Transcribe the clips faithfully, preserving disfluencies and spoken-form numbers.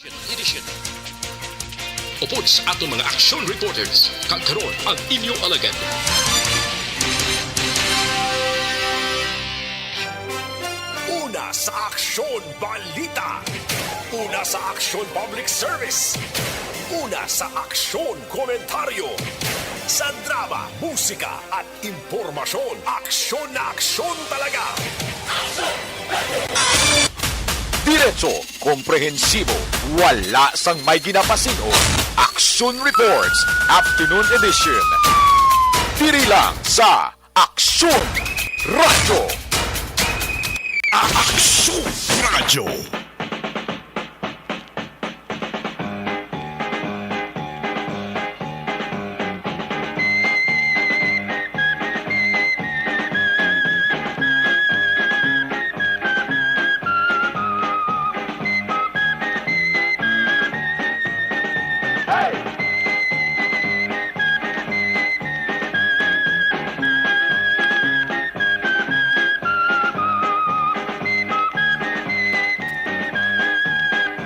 Edition. Upod sa aton mga action reporters, kag karon ang inyo alagad. Una sa aksyon, balita. Una sa aksyon, public service. Una sa aksyon, komentaryo. Sa drama, musika, at impormasyon, aksyon na aksyon talaga. Diretso, komprehensibo, wala sang may ginapasin-o. Aksyon Reports, Afternoon Edition. Diri lang sa Aksyon Radyo. Aksyon Radyo.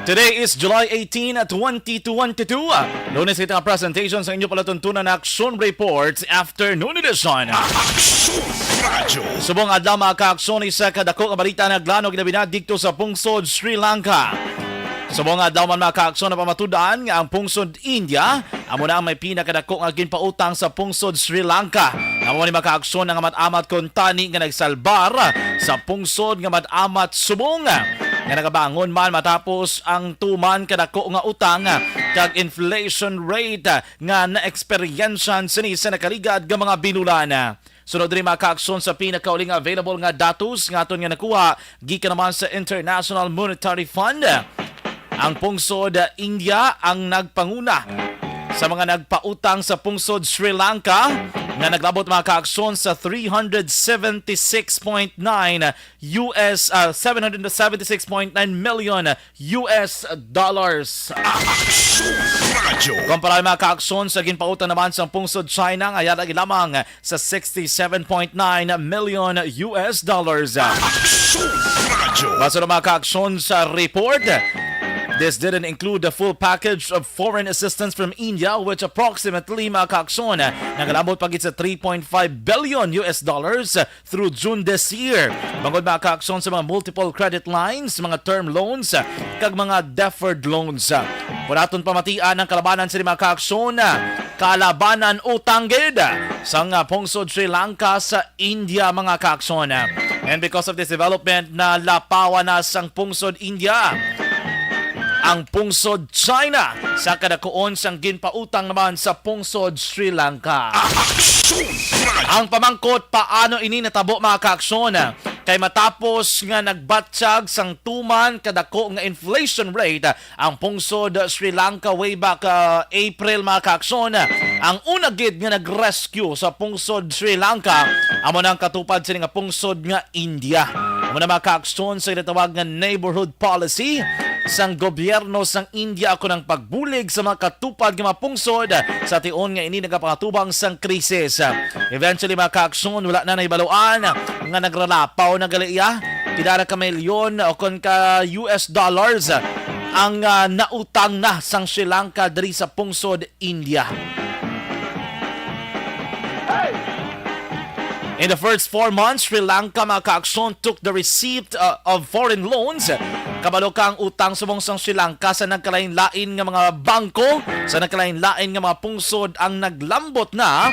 Today is July eighteen, twenty twenty-two. Lunes kita nga presentation sa inyo palatuntunan na Aksyon Reports Afternoon Edition. Aksyon Radyo. Subong adlaw, mga ka-aksyon, isa ka dako nga balita naglanog, ilabi na didto sa pungsod Sri Lanka. Subong adlaw man, mga ka-aksyon, napamatud-an nga ang pungsod India amo na ang may pinakadako nga ginpautang sa pungsod Sri Lanka. Amo ni, mga ka-aksyon, ang amat-amat kuntani nga nagsalbar sa pungsod nga amat-amat subong nga nagabangon man matapos ang tuman kadako nga utang kag inflation rate nga naeksperyensyahan sini sa nakaligad nga mga binulan. Sunod diri, mga ka-aksyon, sa pinakauli nga available nga datos nga aton nga nakuha gikan naman sa International Monetary Fund, ang pungsod India ang nagpanguna sa mga nagpautang sa pungsod Sri Lanka, nga naglabot, mga ka-aksyon, sa three hundred seventy-six point nine U S, ah, seven hundred seventy-six point nine million U S dollars. Aksyon Radyo. Kumpara, mga ka-aksyon, sa ginpautang naman sa pungsod China nga yara lamang sa sixty-seven point nine million U S dollars. Aksyon Radyo. Basta na, mga ka-aksyon, sa report, this didn't include the full package of foreign assistance from India, which approximately, mga ka-aksyon, nagalabot pa gid sa three point five billion U S dollars through June this year. Bangod, mga ka-aksyon, sa mga multiple credit lines, mga term loans, kag mga deferred loans. Kung aton pamatian ang kalabanan sa mga ka-aksyon, kalabanan utang gid sang pungsod Sri Lanka sa India, mga ka-aksyon. And because of this development, nalapawan na sang pungsod India ang pungsod China sa kadakuon sang ginpautang naman sa pungsod Sri Lanka. Aksyon Radyo. Ang pamangkot, paano ini natabo, mga ka-aksyon? Kay matapos nga nagbatyag sang tuman kadako nga inflation rate ang pungsod Sri Lanka way back, ah, April, mga ka-aksyon, ang una gid nga nag-rescue sa pungsod Sri Lanka amo na ang katupad sini nga pungsod nga India. Amo na, mga ka-aksyon, sa ginatawag nga neighborhood policy sang gobyerno sang India, ako nang pagbulig sa mga katupad nga mga pungsod sa tion nga ini nagapangatubang sang krisis. Eventually, mga ka-aksyon, wala na nahibaluan nga nagralapaw na gali iya. Pila ra ka milyon o kon ka U S dollars ang, ah, nautang na sang Sri Lanka diri sa pungsod India. In the first four months, Sri Lanka, mga ka-aksyon, took the receipt, uh, of foreign loans. Kabalo ka, ang utang subong sang Sri Lanka sa nagkalain-lain nga mga bangko, sa nagkalain-lain nga mga pungsod ang naglambot na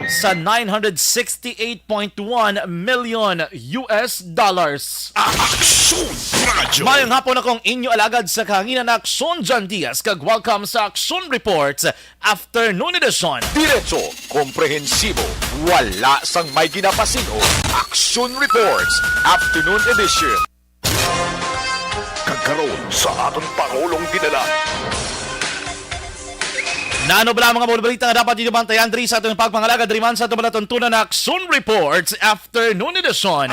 sa nine hundred sixty-eight point one million U S dollars. Aksyon Radyo. Mayong hapon, akong inyo alagad sa kahanginan, Aksyon John Diaz, kag welcome sa Aksyon Reports Afternoon Edition. Diretso, komprehensibo, wala sang may ginapasin-o. Aksyon Reports Afternoon Edition. Kag karon sa aton Pangulong Dinala. Nano bala mga mga balita nga dapat ninyo bantayan diri sa aton pagpangalagad diri man sa aton palatuntunan na Aksyon Reports Afternoon Edition?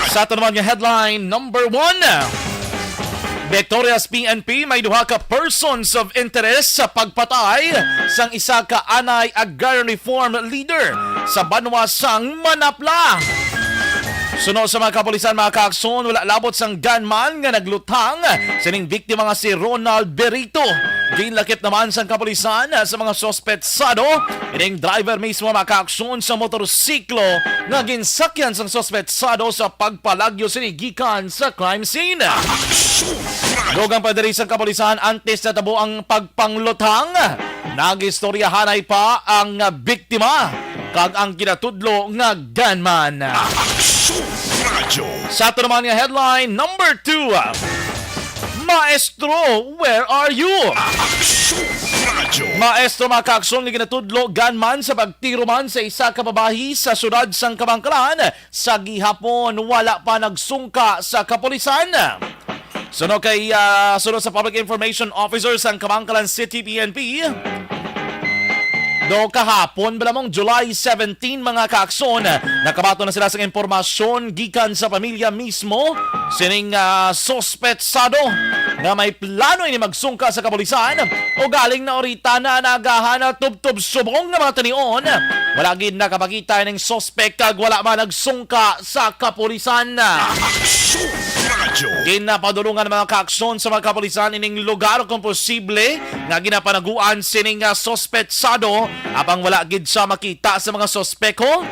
Sa aton naman nga headline number one, Victorias P N P may duha ka persons of interest sa pagpatay sang isa ka anay agrarian reform leader sa banwa sang Manapla. Suno sa mga kapulisan, mga kaakson, wala labot sang gunman nga nagluthang sining biktima nga si Ronald Berito. Ginlakip naman sang kapulisan sa mga suspetsado ining driver mismo, mga kaakson, sa motorsiklo nga ginsakyan sang suspetsado sa pagpalagyo sini gikan sa crime scene. Dugang pa diri sa kapulisan, antes natabo ang pagpangluthang, nagistoryahanay pa ang biktima kag ang ginatudlo nga gunman. Aksyon Radyo. Sa ato naman nga headline number two, Maestro, where are you? Aksyon Radyo. Maestro, mga kaakson, nga ginatudlo gunman sa pagtiro man sa isa ka babayi sa siyudad sang Kabankalan sa gihapon, wala pa nagsungka sa kapulisan. Suno kay, ah, suno sa Public Information Officer sang Kabankalan City P N P, do kahapon, bala mong July seventeen, mga kaakson, nakabaton na sila sa impormasyon gikan sa pamilya mismo sining, ah, suspetsado nga may plano ini magsungka sa kapulisan. Ugaling na orita na nagahan na tubtob subong nga mga tinion. Wala gid nakapakita ining suspek kag wala man nagsungka sa kapulisan. Aksyon Radyo. Ginapadulungan, mga kaakson, sa mga kapulisan ining lugar kung posible nga ginapanaguan sining, ah, suspetsado, apang wala gid siya makita sa mga suspek, ho.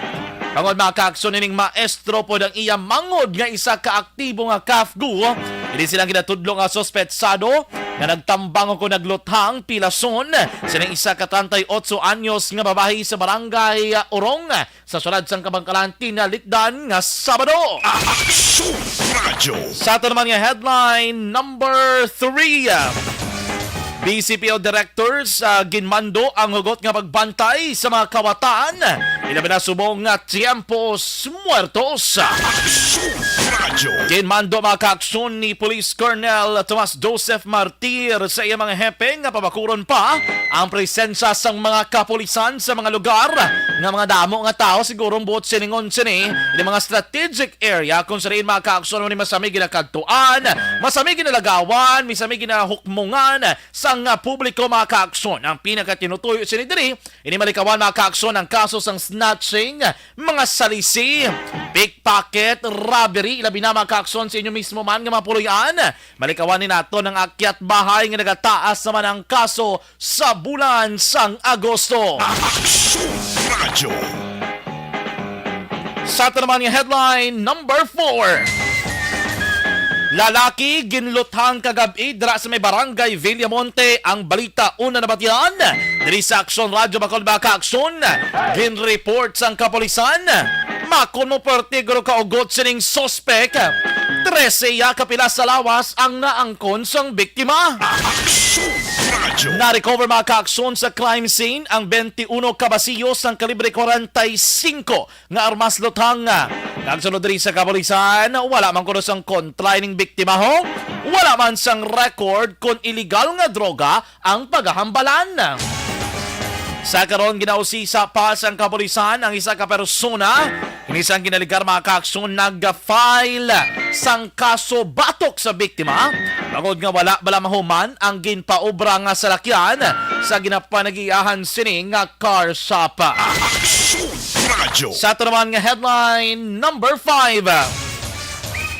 Tungod, mga kaakson, ining maestro pod ang iya mangod nga isa ka aktibo nga kafgu. Ini silang ginatudlo nga suspetsado nga nagtambang o nagluthang pilason sining isa ka treinta y ocho anyos nga babayi sa barangay, ah, Urong sa siyudad sang Kabankalan tinalikdan nga Sabado. Aksyon Radyo. Sa ato naman nga headline number three, B C P O directors, ah, ginmando ang hugot nga pagbantay sa mga kawatan, ilabi na subong nga tiempos muertos. Aksyon Radyo. Ginmando, mga kaakson, ni Police Colonel Tomas Joseph Martir sa iya mga hepe nga pabakuron pa ang presensya sang mga kapulisan sa mga lugar nga mga damo nga tawo, siguro buot silingon sini, ini mga strategic area kung sa diin, mga kaakson, ni masami ginakadtuan, masami ginalagawan, masami ginahukmongan sang, ah, publiko, mga kaakson. Ang pinakatinutuyo sini diri, ini malikawan, mga kaakson, ang kaso sang snatching, mga salisi, pickpocket, robbery, ilabi na, mga kaakson, sa inyo mismo man nga mga puloy-an. Malikawan ni naton ang akyat bahay nga nagataas naman ang kaso sa bulan sang Agosto. Aksyon Radyo. Sa ato naman nga headline number four, lalaki ginluthang kagab-i dira sa may barangay Villamonte. Ang balita una nabatian diri sa Aksyon Radyo Bacol, mga kaakson. Ginreport sang kapulisan, makon mo perti guro kaugot sining suspek. Trese ya kapila sa lawas ang naangkon sang biktima. Aksyon Radyo. Na-recover, mga kaakson, sa crime scene ang twenty-one kabasiyo sang kalibre forty-five nga armas luthang. Kag sunod diri sa kapulisan, wala man kuno sang kontra ining biktima, ho. Wala man sang record kon iligal nga droga ang paghambalan. Sa karon, ginausisa pa sang kapulisan ang isa ka persona. Ini sang ginaligar, mga kaakson, nag-file sang kaso batok sa biktima, bangod nga wala bala mahuman ang ginpaobra nga salakyan sa ginapanagiahan sini nga car shop. Aksyon Radyo. Sa ato naman nga headline number five,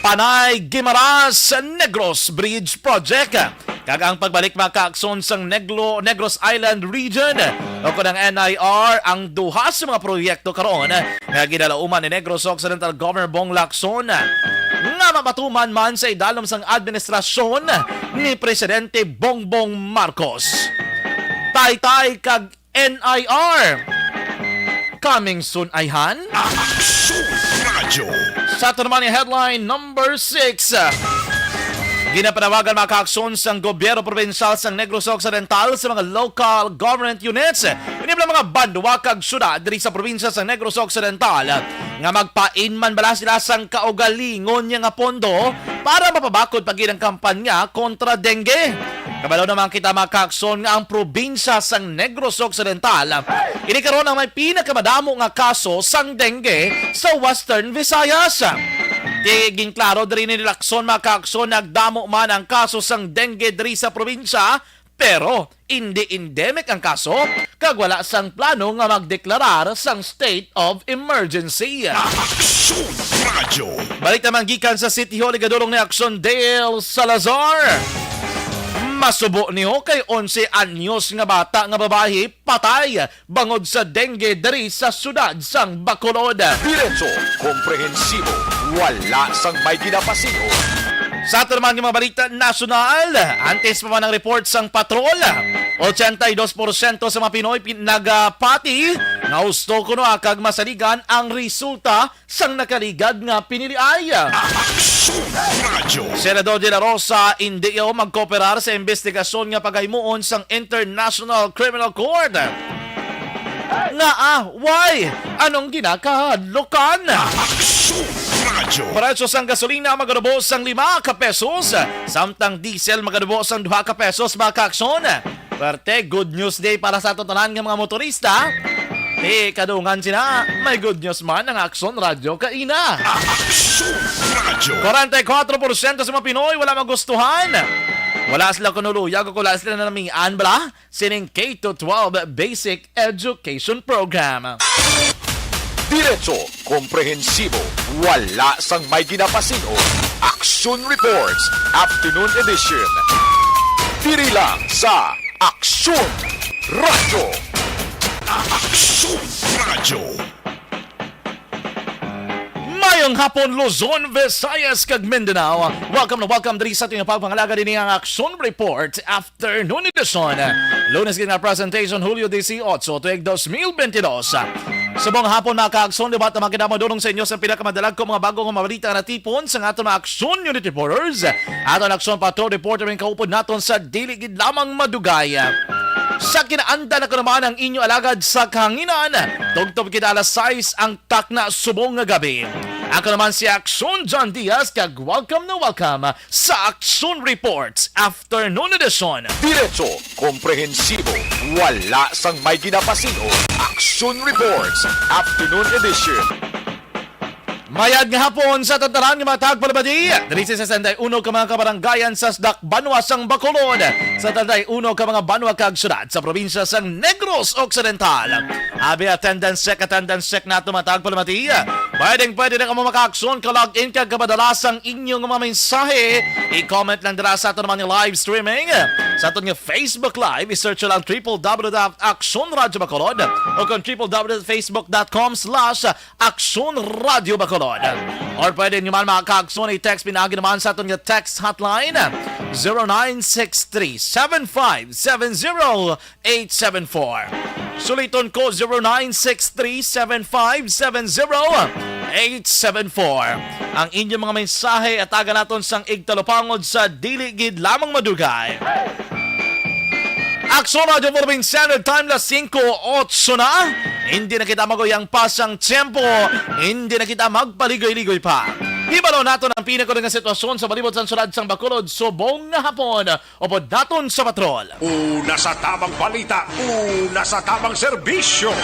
Panay Guimaras Negros Bridge Project kag ang pagbalik, mga kaakson, sang Negro, Negros Island Region o kon ang N I R, ang duha sa mga proyekto karon nga ginalauman ni Negros Occidental Governor Bong Lacson nga mapatuman man sa idalom sang administrasyon ni Presidente Bongbong Marcos. Taytay kag N I R. Coming soon, ayhan. Aksyon Radyo. Sa ato naman nga headline number six, ginapanawagan, mga kaakson, sang gobyerno probinsyal sang Negros Occidental sa mga local government units, ini bala mga banwa kag syudad diri sa probinsya sang Negros Occidental, nga magpain man bala sila sang kaugalingon niya nga pondo para mapabakod pa gid ang kampanya kontra dengue. Kabalo naman kita, mga kaakson, nga ang probinsya sang Negros Occidental, ini karon ang may pinakamadamo nga kaso sang dengue sa Western Visayas. Ti ginklaro diri ni Lacson, mga kaakson, nagdamo man ang kaso sang dengue diri sa probinsya, pero indi endemic ang kaso, kag wala sang plano nga magdeklarar sang state of emergency. Aksyon Radyo. Balik naman gikan sa City Hall, igadulong ni Action Dale Salazar. Masubo niyo kay onse anyos nga bata nga babayi patay bangod sa dengue diri sa siyudad sang Bacolod. Diretso, komprehensibo, wala sang may ginapasin-o. Sa aton naman nga mga balita nasyonal, antes pa man ang report sang patrol, ochenta y dos porsyento sa mga Pinoy pin-, nagapati nga husto kuno kag masaligan ang resulta sang nakaligad nga piniliay. Aksyon Radyo. Senador De La Rosa, Indio, magkooperar sa investigasyon nga pagahimuon sang International Criminal Court. Nga, ah, why? Anong ginakahadlukan? Aksyon Radyo. Presyo sang gasolina maganubo sang lima ka pesos, samtang diesel maganubo sang duha ka pesos, mga kaaksyon. Perte, good news day para sa aton tanan nga mga motorista. Di kadungan sina, may good news man ang Aksyon Radyo kaina. Aksyon Radyo. Kwarenta y kuwatro porsyento sa mga Pinoy wala magustuhan. Wala sila kunuluyag o wala sila nanamian, bala, sining K to twelve Basic Education Program. Diretso, komprehensibo, wala sang may ginapasin-o. Aksyon Reports, Afternoon Edition. Diri lang sa Aksyon Radyo. Aksyon Radyo. Mayong hapon, Luzon, Visayas, kag Mindanao. Welcome na welcome diri sa ating pagpangalaga dinhi ang Aksyon Report Afternoon Edition. Lunes gid nga presentation, Hulyo dieciocho, tuig dos mil bentidós. Subong hapon, mga ka-Aksyon, liwat na makita mo dunong sa inyo sa pinakamadalag ko mga bago nga mga balita nga natipon sa aton mga Aksyon Unit Reporters. Aton Aksyon Patrol Reporter, ang kaupod naton sa dili gid lamang madugay. Sa kinaandan, ako naman ang inyo alagad sa kahanginan. Tugtob kita alas sais ang takna subong nga gabi. Ako naman si Aksyon John Diaz, kag welcome na welcome sa Aksyon Reports Afternoon Edition. Diretso, komprehensibo, wala sang may ginapasin-o. Aksyon Reports Afternoon Edition. Mayad nga hapon sa aton tanan nga mga tagpalamati. Diri sa sesenta y uno ka mga kabaranggayan sa Sdak Banwa sang Bacolod, sa setenta y uno ka mga banwa kag syudad sa probinsya sang Negros Occidental. Abi, attendance check, attendance check nato, mga tagpalamati. Pwedeng pwede na kamo maka-aksyon, ka-log in, kag kapadala sang inyong mga mensahe. I-comment lang dira sa aton mga live streaming. Sa aton nga Facebook Live, i-search lang triple W dot aksyon radyo bacolod o kung triple W dot facebook dot com slash Aksyon Radyo Bacolod. Or pwede nyo man, mga ka-Aksyon, i-text pinaagi naman sa aton nga text hotline, zero nine six three, seven five seven zero, eight seven four. Suliton ko, zero nine six three, seven five seven zero, eight seven four. Ang inyong mga mensahe, atagan naton sang igtalupangod sa dili gid lamang madugay. Aksyon Radyo Provincial, time na singko otso na. Hindi na kita maguyang pa sang tiyempo. Hindi na kita magpaligoy-ligoy pa. Hibalo naton ang pinakuna nga sitwasyon sa palibot sang syudad sang Bacolod subong nga hapon. Upod naton sa patrol. Una sa tamang balita, una sa tamang serbisyo.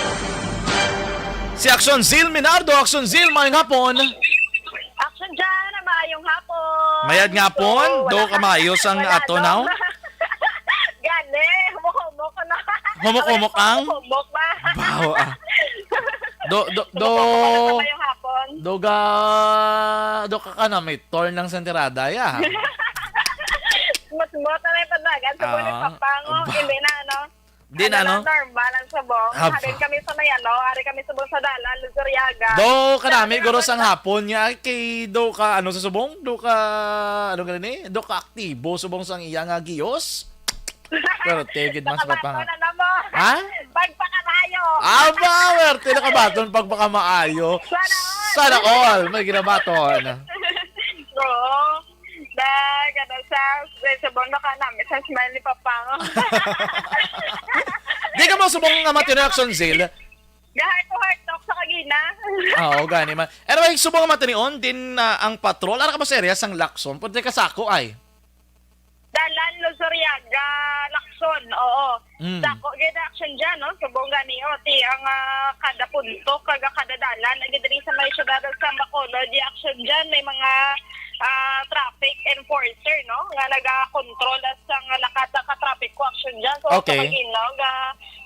Si Aksyon Zil Minardo. Aksyon Zil, mayong hapon. Action dyan, maayong hapon. Mayad nga hapon, Oo, do wala ka ka. Maayos ang Wala, ato, no? Now? Gani, humok-humok na. Humok-humok ang? Humok-humok ba? Baho, ah. Do, do, do, Humok-humok na sa mayong hapon. Do ga, do ka ka na, may torn ng senterada, ya. Smooth-smooth na lang yung padagan sa Ah, buwan ng Pampang, oh. Ba- Hindi na, ano? Di na, Ano no? lang, normal ang subong. Aba. Halin kami sa may ano, ari kami subong sa dalan, Luzuriaga. Do, kanami, Dali guro, naman sang na. Hapon niya, kay do ka, ano, sa subong? Do ka, ano ka ni? Do ka aktibo, subong sang iya nga giyos? Pero tigid mas Nakabato mapang- na na mo. Ha? Pagpakalayo. Aba, werte, nakabaton, pagpakamaayo. Sana all. Sana all, may ginabaton. Oo. Nag, ano, sa, sa, sa bono ka namin, sa smile ni Papang. Di ka mo subong nga matino, Action Zil? Ga-heart to heart talk sa kagina. Ah, oo, gani man. Anyway, subong nga matinion din, ah, ang patrol. Ara ka ba sa area sang Lacson? Pwede ka sako ay. Dalan, Luzuriaga, Lacson, oo. Mm. Sako, gid action dyan, no? Subong gani, o, ti, ang, ah, kada punto, kaga kada dalan, lagi diri sa may syudad sa Bacolod, di action dyan, may mga, ah, traffic enforcer, no? Nga nagakontrol sa nga lakat sa ka-traffic ko action dyan. So, Okay. Sa Maguindanao, ga,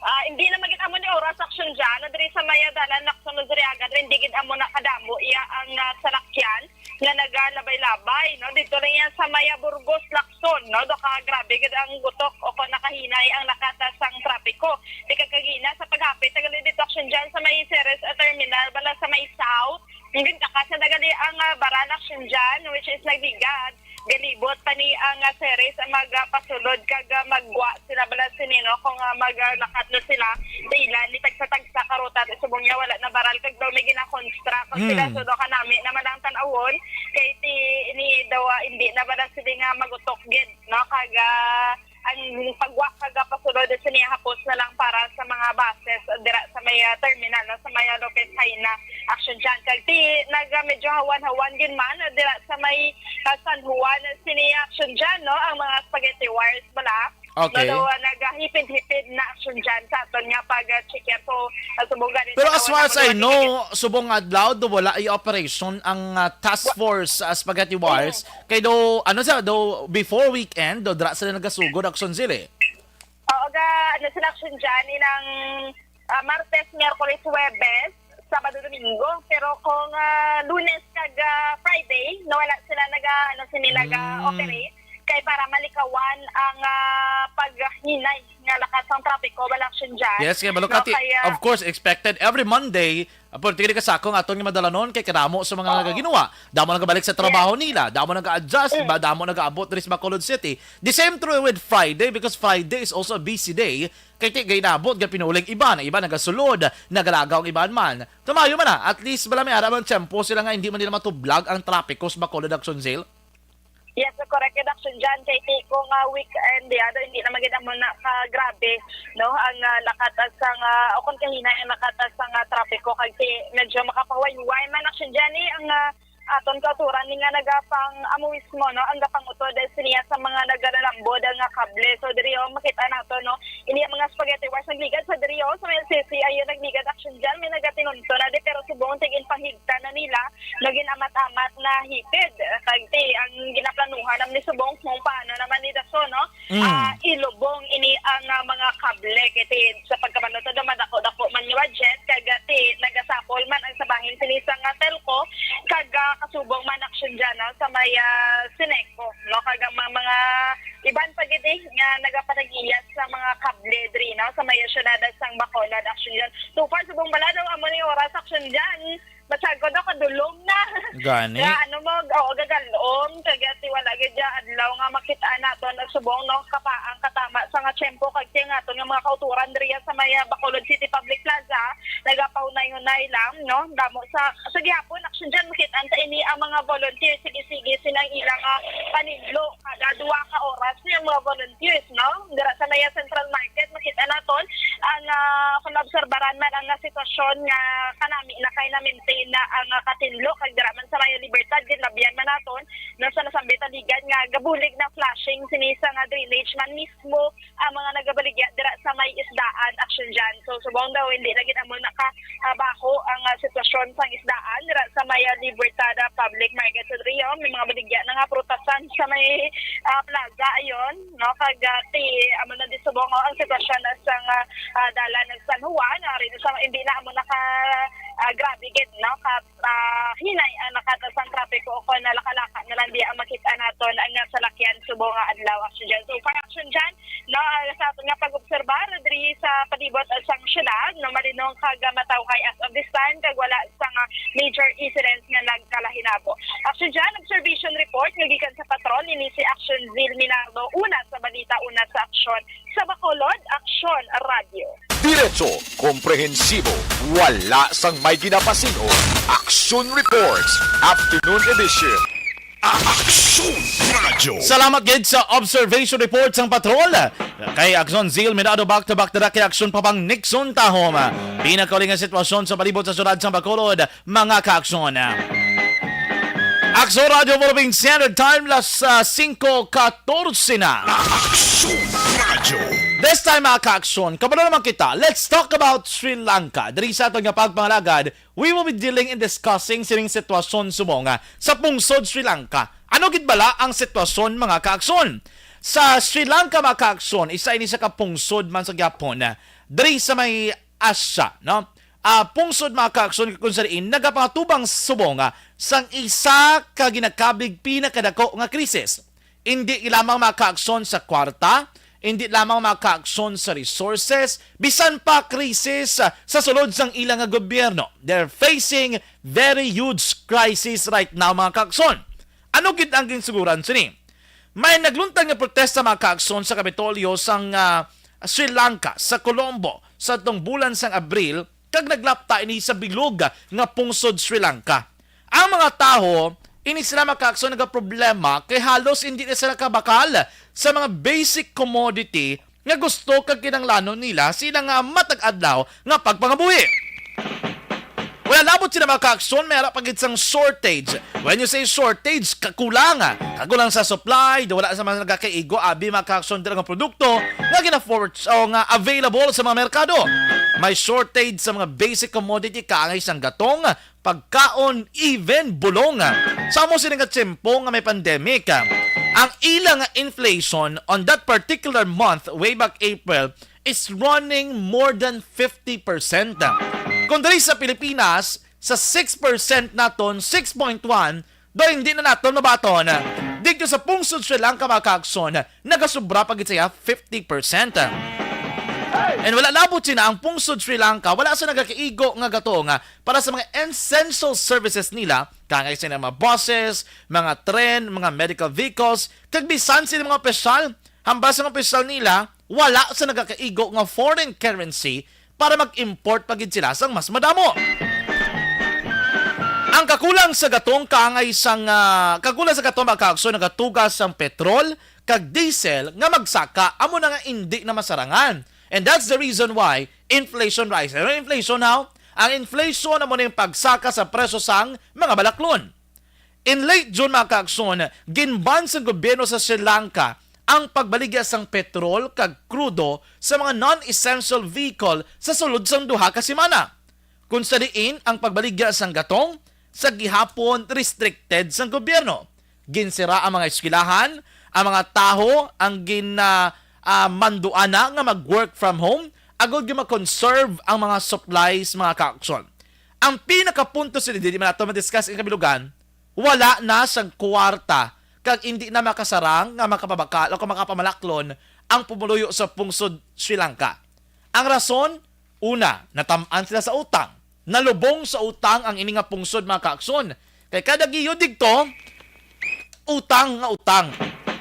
Ah, hindi na magid amo ni oras, Action Jan, diri sa may dalan Lacson, Luzuriaga, diri hindi gid amo na kadamo iya ang, ah, salakyan nga nagalabay-labay, no? Dito lang yan sa may Burgos, Lacson, no? Do ka grabe gid ang gutok o kung nakahinay ang nakatas sang trapiko. Di ka kagina sa paghapit, tagal dito, Action Jan, sa may Ceres, ah, terminal, bala sa may South. Hindi ka sa nagali ang, ah, baran, Action Jan, which is nagligad. Galibot pa ni ang, ah, Ceres ang magapasulod kag, ah, maggwa sila bala sini, no, kung, ah, mag, ah, lakat na sila sa ilan ni tagsa-tagsa ka ruta, subong niya wala na baral kag daw may ginakonstruct sila. Hmm. So, daw kanami naman ang tan-awon kay ti, ni daw, ah, hindi na bala sila nga magutok gid, no, kag, ah, ang pagwa kag, ah, pasulod sa niya hapos na lang para sa mga buses dira sa may, ah, terminal, no, sa may, ah, Lopez Jaena, Action Jan. Kag ti, nag, ah, medyo hawan-hawan gid man, ah, dira sa may, ah, San Juan, sini, Action Jan, no, ang mga spaghetti wires bala. Okay. No, daw, ah, naghipid-hipid na, Action Jan, sa aton nga pag, ah, check yan. So, ah, subong gani Pero sa as far as I know, subong adlaw do wala i-operation ang, ah, task force, ah, spaghetti wires. Kay do, ano sa, do before weekend, do dra sila nagasugod, Action Zil, eh. Oo, ga, ano sila, Action Jan, inang, ah, Martes, Miyerkules, Huwebes, Sabado, Domingo. Pero kung, ah, Lunes kag, ah, Friday, no, wala sila naga, ano, sini naga-operate. Kay para malikawan ang, ah, paghinay nga lakat sang trapiko, wala, Action Jan. Yes, kay balo No, ka ti-, kaya of course, expected every Monday, ah, pero tigil ka sa akong aton nga madalanon kay kadamo sa mga Oo. nagaginwa. Damo nagabalik sa trabaho nila, damo nag-adjust, Mm. ba, damo nag-aabot diri sa Bacolod City. The same true with Friday because Friday is also a busy day. Kay ti gay nabot ga pinuling iban, iban nagasulod, nagalagaw ang iban man. Tumayo man na, at least bala may ara man tiyempo sila nga hindi man nila matublag ang trapiko sa Bacolod, Action Zil. Yes, correct, Action Jan. Kay ti ko nga weekend, di, ano, hindi naman gid amo na ka grabe, no? Ang, ah, nakatas ang, ah, o kung kahinay ang nakatas ang, ah, trapiko, kag ti medyo makapahuway-huway man, Action Jan, eh, ang, ah, aton kauturan ni nga nagapang amo mismo, no, ang gapangutod sa niya sa mga nagalalambod nga kable. So diri, oh, makita nato, no, ini ang mga spaghetti wires nagligad sa diri, oh, sa may C C I, nagligad, Action Jan, may nagatinunto na di, pero subong tig inpahigta na nila, nagin amat-amat na hipid. Kag ti ang ginaplanuhan naman ni subong kung paano naman ni dason, no, Mm. ah, ilubong ini ang, ah, mga kable. Kay ti, sa pagkabalo to, madako-dako man nga budget, kag, ah, ti, nagasapol man ang sa bahin sini sa nga telco, kag, ah, kasubong man, Action Jan, no, sa may, ah, Sineco, no, kag ang mga, mga iban pa gid, eh, nga nagapanag-iya sa mga kable diri, no, sa may syudad sang Bacolod, Action Jan. So far, subong bala daw amo ni oras, Action Jan, Masagod ako, dulom na. Gani? Kaya ano mo, oo, gagalom. Kaya ti wala gid ya adlaw nga makita naton ang subong, no? Kapa, ang katama sa nga tiyempo kag ti nga aton nga mga kauturan diriya sa may, ah, Bacolod City Public Plaza, nagapahunay-hunay lang, no? Damo sa, sa gihapon, Action Jan, makita ta ini ang mga volunteer, sige-sige, silang ilang, ah, paninlo, kada duha ka oras niya mga volunteers, no? Dira sa may Central Market, makita naton ang, ah, kung obserbaran man ang, ah, sitwasyon nga kanami na kay na-maintain na ang, ah, katinlo, kag dira man sa may Libertad, ginlabihan man naton, no, sa nasambit aligan nga gabulig na flushing sini sa nga drainage man mismo ang mga nagabaligya dira sa may isdaan, Action Jan. So, subong daw, hindi na gid amo naka, ah, baho ang, ah, sitwasyon sang isdaan dira sa may, ah, Libertad, ah, Public Market sa Rio. May mga baligya na nga prutasan sa may, ah, plaza ayon, no? Kag, ah, ti, amo na di subong, oh, ang sitwasyon na sa nga, ah, dalan ng San Juan, ah, rin sa hindi na amo naka, ah, grabe gid, no? Ka, ah, hinay ang nakatas ang trapiko o kung nalakalaka na lang di ang makita naton ang nga salakyan subong nga adlaw, Action Jan. So far, Action Jan, no, ah, sa aton nga pag-obserbar diri sa palibot sang syudad, no, malinong kag matawhay as of this time, kag wala sang, ah, major incidents nga nagkalahinabo. Action Jan, observation report nga gikan sa patrol, ini si Action Zil Minardo, una sa balita, una sa aksyon, sa Bacolod Aksyon Radio. Diretso, komprehensibo, wala sang may ginapasin-o. Action Reports, Afternoon Edition. Action Radio. Salamat gid sa observation report sang patrol. Kay Action Zil Minado, back to back na kay Action Papang Nixon Tahom. Pinakauli nga sitwasyon sa palibot sa syudad sang Bacolod, mga kaaksyon. Action Radio Philippine Standard Time, las, ah, singko katorse na. Action Radio. This time, mga kaaksyon, kabalo naman kita. Let's talk about Sri Lanka. Diri sa aton nga pagpangalagad, we will be dealing and discussing sining sitwasyon subong, ah, sa pungsod Sri Lanka. Ano gid bala ang sitwasyon, mga kaaksyon? Sa Sri Lanka, mga kaaksyon, isa ini sa kapungsod man sa gyapon, ah, Diri sa may Asia, no? Ah, pungsod, mga kaaksyon, kung sa diin nagapangatubang subong, ah, sang isa ka ginakabig pinakadako nga krisis. Indi lamang, mga kaaksyon, sa kwarta, indi lamang, mga kaaksyon, sa resources, bisan pa krisis, ah, sa sulod sang ila nga gobyerno. They're facing very huge crisis right now, mga kaaksyon. Ano gid ang ginsuguran sini? May nagluntad nga protesta, mga kaaksyon, sa Kapitolyo sang, ah, Sri Lanka, sa Colombo, sa atong bulan sang Abril, kag naglapta ini sa bilog nga pungsod Sri Lanka. Ang mga tawo, ini sila, mga kaaksyon, nagaproblema kay halos hindi na sila kabakal sa mga basic commodity nga gusto kag kinahanglanon nila sa ila nga matag adlaw nga pagpangabuhi. Wala labot sila, mga kaaksyon, may ara pa gid sang shortage. When you say shortage, kakulang. Kakulang sa supply, do wala sa mga nagakaigo, abi, mga kaaksyon, dira nga produkto nga gina-forward o nga available sa mga merkado. May shortage sa mga basic commodity, kaangay sang gatong, pagkaon, even bulong. Sa amo sini nga tiyempo nga may pandemic, ang ila nga inflation on that particular month, way back April, is running more than fifty percent. Kung diri sa Pilipinas, sa six percent naton, six point one, do hindi na naton mabaton. Dito sa pungsod Sri Lanka, mga kaaksyon, nagasubra pa gid siya fifty percent. And wala labot sina ang pungsod Sri Lanka, wala sa nagakaigo nga gatong para sa mga essential services nila, kangay sa mga buses, mga tren, mga medical vehicles, kag bisan sila mga opisyal, hambal sa mga opisyal nila, wala sa nagakaigo nga foreign currency para mag-import pa gid sila sang mas madamo. Ang kakulang sa gatong kaangay sang, ah, kakulang sa gatong, mga kaaksyon, nagatuga sang petrol kag diesel nga magsaka amo na nga indi na masarangan. And that's the reason why inflation rises. Ano inflation, how? Ang inflation amo na yung pagsaka sa presyo sang mga balaklon. In late June, mga kaaksyon, ginban sang gobyerno sa Sri Lanka ang pagbaligya sang petrol kag krudo sa mga non-essential vehicle sa sulod sang duha ka semana, kung sa diin ang pagbaligya sang gatong sa gihapon restricted sang gobyerno. Ginsira ang mga eskwelahan, ang mga tawo ang gin, ah, ah, manduana nga mag-work from home agod nga ma-conserve ang mga supplies, mga kaaksyon. Ang pinakapunto sini, di man nato ma-discuss ang kabilugan, wala na sang kwarta kag indi na makasarang nga makapabakal o makapamalaklon ang pumuluyo sa pungsod Sri Lanka. Ang rason, una, natam-an sila sa utang. Nalubong sa utang ang ini nga pungsod, mga kaaksyon. Kay kada giyo digto, utang nga utang.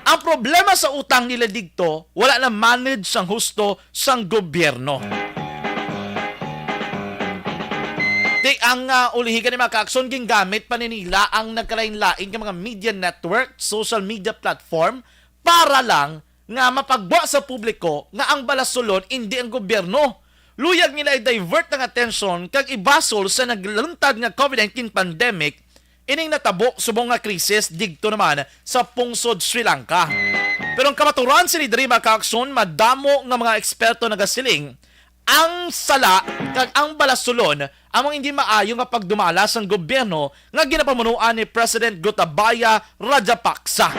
Ang problema sa utang nila digto, wala na manage sang husto sang gobyerno. Di ang, ah, ulihi gani, mga kaaksyon, gingamit pa ni nila ang nagkalain-lain nga mga media network, social media platform para lang nga mapagwa sa publiko nga ang balasulon indi ang gobyerno. Luyag nila i-divert ang atensyon kag ibasol sa nagluntad nga COVID nineteen pandemic ining natabo subong nga krisis didto naman sa pungsod Sri Lanka. Pero ang kamaturan sini diri, mga kaaksyon, madamo nga mga eksperto nagasiling ang sala kag ang balasulon among hindi maayo nga pagdumala sang gobyerno nga ginapamunuan ni President Gotabaya Rajapaksa.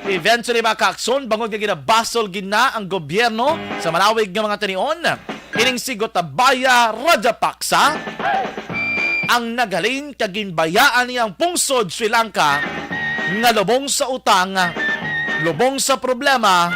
Eventually, mga kaaksyon, bangod nga ginabasol gid na ang gobyerno sa malawig nga mga tinion, ining si Gotabaya Rajapaksa ang naghalin kag ginbayaan niya ang pungsod Sri Lanka nga lubong sa utang, lubong sa problema,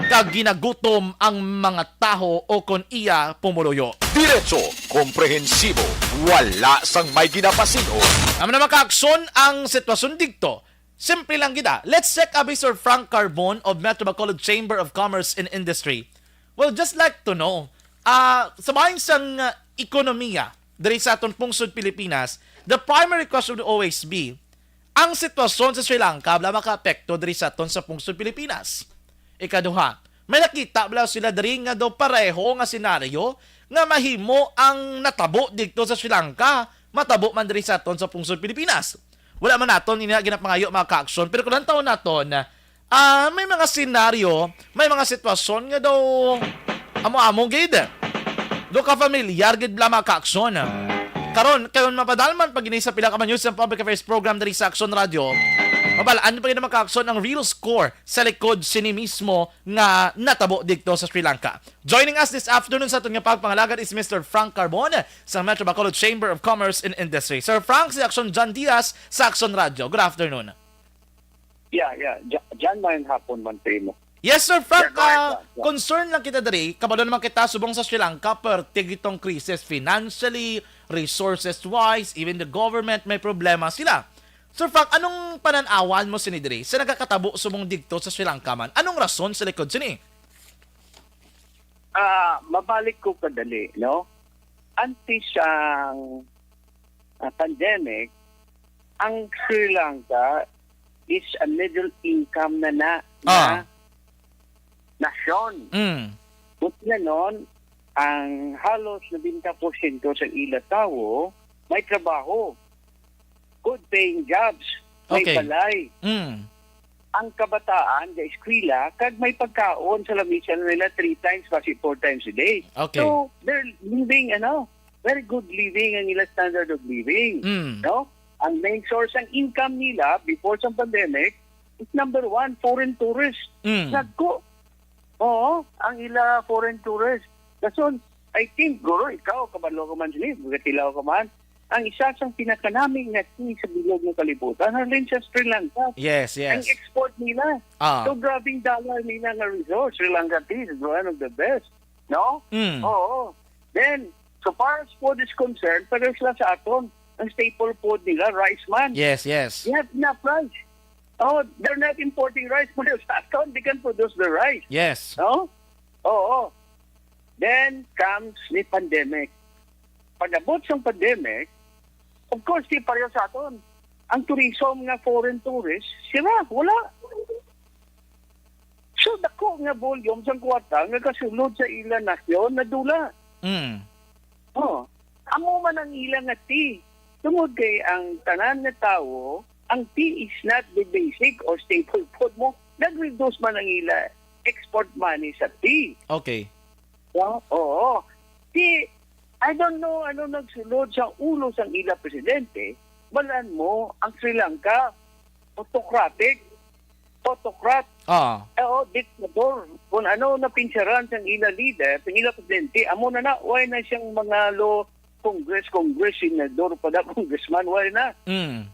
kag ginagutom ang mga tawo o kon iya pumuluyo. Diretso, komprehensibo, wala sang may ginapasin-o. Amo na, mga kaaksyon, ang sitwasyon didto. Simple lang kita. Let's check abi Sir Frank Carbon of Metro Bacolod Chamber of Commerce and Industry. Well, just like to know, ah, sa bahin sang, ah, ekonomiya diri sa aton pungsod Pilipinas, the primary question would always be, ang sitwasyon sa Sri Lanka bala makaapekto diri sa aton sa pungsod Pilipinas? Ikaduha, may nakita bala sila diri nga daw pareho nga senaryo nga mahimo ang natabo didto sa Sri Lanka, matabo man diri sa aton sa pungsod Pilipinas? Wala man naton ini ginapangayo, mga kaaksyon, pero kung lantawon naton, ah, may mga senaryo, may mga sitwasyon nga daw amo-amo gid. Do ka familiar gid bala, mga kaaksyon? Karon, kay mapadalman pa gid ni sa pila ka mga news and public affairs program diri sa Aksyon Radio, Mabal-an pa gid naman, Kakson, ang real score sa likod sini mismo nga natabo didto sa Sri Lanka. Joining us this afternoon sa aton nga pagpangalagad is Mister Frank Carbon sa Metro Bacolod Chamber of Commerce and Industry. Sir Frank, si Action John Diaz sa Action Radio. Good afternoon. Yeah, yeah. Ja-, John, mayong hapon man sa imo. Yes, Sir Frank, Yeah, go ahead, ah, John. Yeah. Concern lang kita diri, kabalo naman kita subong sa Sri Lanka, perti gid tong krisis financially, resources-wise, even the government may problema sila. Sir Frank, anong panan-awan mo sini diri sa nagakatabo subong didto sa Sri Lanka man? Anong rason sa likod sini? Ah, mabalik ko kadali, no? Antes ang, ah, pandemic, ang Sri Lanka is a middle income na na, na Ah. nasyon. Mm. Buti na nun, ang halos nobenta porsyento sa ila tawo may trabaho. Good paying jobs, may Okay. balay. Mm. Ang kabataan ga eskwela, kag may pagkaon sa lamisa nila three times, basi four times a day. Okay. So, they're living, ano, very good living ang ila standard of living. Mm. No? Ang main source ng income nila before sa pandemic is number one, foreign tourists. Mm. Nagko. Oo, ang ila foreign tourists. Dason, I think, guro, ikaw, kabalo ka man sini, magatilaw ka man, ang isa sang pinakanami nga tea sa bilog nga kalibutan, halin sa Sri Lanka. Yes, yes. Ang export nila. Ah. So, grabing dollar nila nga resource, Sri Lanka tea is one of the best. No? Mm. Oo. Then, so far as food is concerned, pareho sila sa aton. Ang staple food nila, rice man. Yes, yes. They have enough rice. Oh, they're not importing rice, pareho sa aton. They can produce the rice. Yes. No? Oo. Then comes the pandemic. Pag-abot sang pandemic, of course, di pareho sa aton. Ang tourism nga foreign tourists, sira, wala. So, dako nga volume sang kwarta nga kasulod sa ila nasyon nadula. Mm. Oh, amo man ang ila nga tea. Tungod kay ang tanan nga tawo, ang tea is not the basic or staple food mo. Nag-reduce man ang ila export money sa tea. Okay. No? Oo. Di, I don't know ano nagsulod sa ulo sang ila presidente. Balan mo, ang Sri Lanka, autocratic, autocrat, Ah. eh, oh, diktador. Kung ano na pinsaran sang ila leader, sang ila presidente, amo na na, why na siyang mga lo Congress, Congress, senador pa na, congressman, why na? Mm.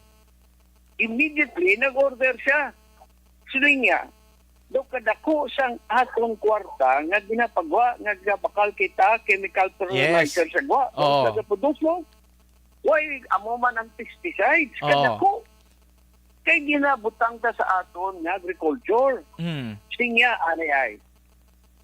Immediately, nag-order siya. Siling niya, "Do kadako sang atong kwarta nga ginapagwa, nga gabakal kita, chemical Yes. fertilizer sa gwa, Oo. sa gapudos mo? Why, amo man ang pesticides, Oo. kadako. Kay ginabutang ta sa aton nga agriculture." Mm. Siling niya, anay ay,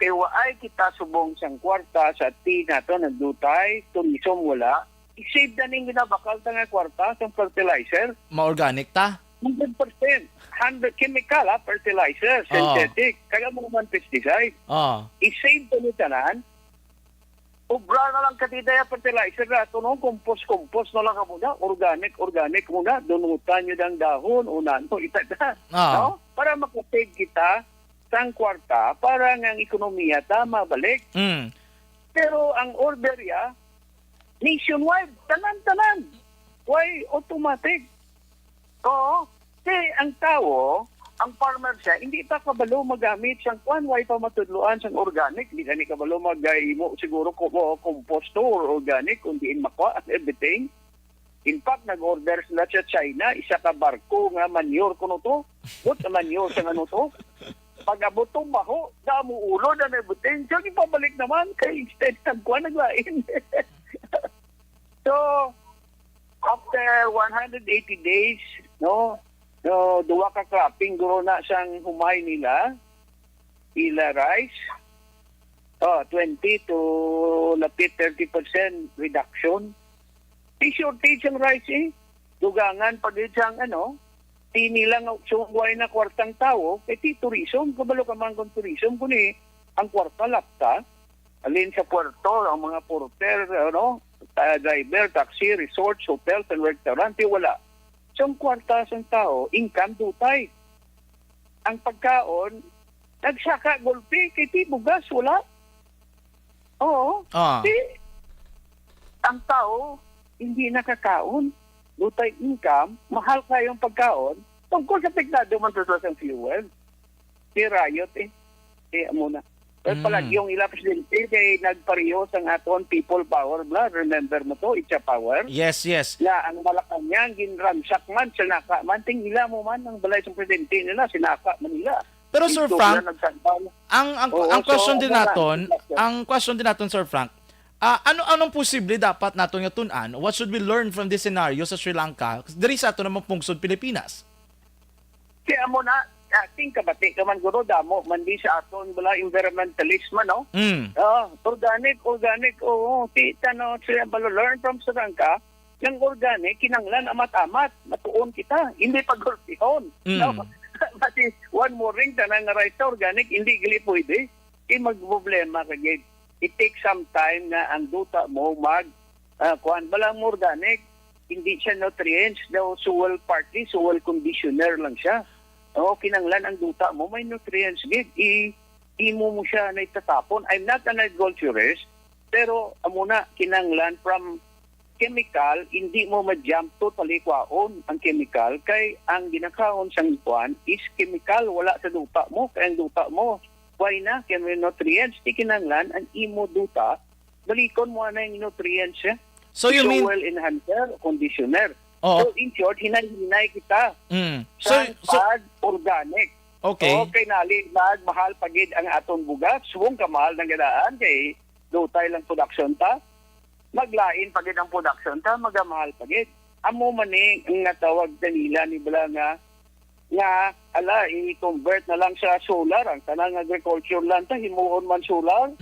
kay waay kita subong sang kwarta sa tea nato, nagdutay, tourism wala. I-save na ning ginabakal ta nga kwarta sang fertilizer. Ma-organic ta? Hundred percent. Hundred chemical, ha, fertilizer, Oo. synthetic. Kaya mo man pesticide. Oo. I-save to ni tanan. Obra na lang kadida ya fertilizer na to, no? Compost, compost na lang ka muna. Organic, organic muna. Dunutan nyo ang dahon. O na, no? Ita na. Oo. No? Para makasave kita sang kwarta para nga ang ekonomiya ta mabalik. Mm. Pero ang order ya, nationwide, tanan-tanan. Why automatic? Oo. Kay ang tawo, ang farmer siya, hindi pa kabalo magamit sang kwan, why pa matudloan sang organic, di gani kabalo mag-, ah, imo siguro ko, o, composto or organic, kung diin makuha ang everything. In fact, nag-order sila sa China, isa ka barko nga manure kuno to. What a manure sa ano to? Pag-abot to, baho, damo ulo na may buting. So, ipabalik naman kay instead nagkuha, naglain. So, after one hundred eighty days, no, no, duwa ka cropping guro na sang humay nila, ila rice, oh, twenty to lapit thirty percent reduction. Di shortage ang rice, eh. Dugangan pa gid sang, ano, di nila nga sungway na kwartang tawo, kay di tourism, kabalo ka man kung tourism, kuni ang kwarta lapta, alin sa puerto, ang mga porter, ano, ta-, driver, taxi, resorts, hotels, and restaurant, di wala. So, ang kwarta sang tawo, income dutay. Ang pagkaon, nagsaka gulpi, kay di bugas, wala. Oo. Ah. Di, ang tawo, hindi nakakaon. Dutay income, mahal kayo ang pagkaon, Of course, apektado man sa sa fuel. May riot eh. Kaya amo na. Pero Mm. palagi yung ila presidente kay nagpareho sang aton people power bla. Remember mo to, Itcha Power? Yes, yes. Na ang Malacañang ginransak man, sinaka man, ting ila mo man ang balay sa presidente nila, sinaka man nila. Pero, Sir Ito Frank, na nagtagbaw. ang, ang, Oo, ang so, question din ano na, naton, ang question din naton, Sir Frank, ah, ano, anong posible dapat naton nga tun-an? What should we learn from this scenario sa Sri Lanka? Diri sa aton namang pungsod Pilipinas. Kaya mo na, ating kabati ka man, guro, damo man di sa aton, wala, environmentalist man, no? Mm. Ah, organic, organic, oo. Kita, no, siya balo, learn from Sri Lanka, yung organic, kinanglan, amat-amat, matuon kita, hindi pagulpihon. Mm. No? Pati one more ring, tanan nga rice organic, hindi gali pwede. Di magproblema ka gid. It takes some time na ang duta mo mag, ah, kuan, bala ang organic, hindi siya nutrients, daw soil, partly soil conditioner lang siya. O, kinanglan ang duta mo, may nutrients gid. I, imo mo siya na itatapon. I'm not an agriculturist, pero amo na, kinanglan from chemical, hindi mo ma-jump totally kwaon ang chemical, kay ang ginakaon sang kuan is chemical, wala sa duta mo, kay ang duta mo, why na, kay may nutrients, di kinanglan ang imo duta, balikon mo na yung nutrients, eh. So, you mean Soil enhancer, conditioner. Oo. So, in short, hinay-hinay kita Mm. So, sa so pag-organic. Okay. Okay, nali, nagmahal pa gid ang aton bugas. Subong ka mahal ng gadaan kay dutay lang production ta. Maglain pa gid ang production ta, magamahal pa gid. Amo man ni ang natawag kanila ni bala nga, nga, ala, i-convert na lang sa solar ang tanang agriculture lang ta, himuon man solar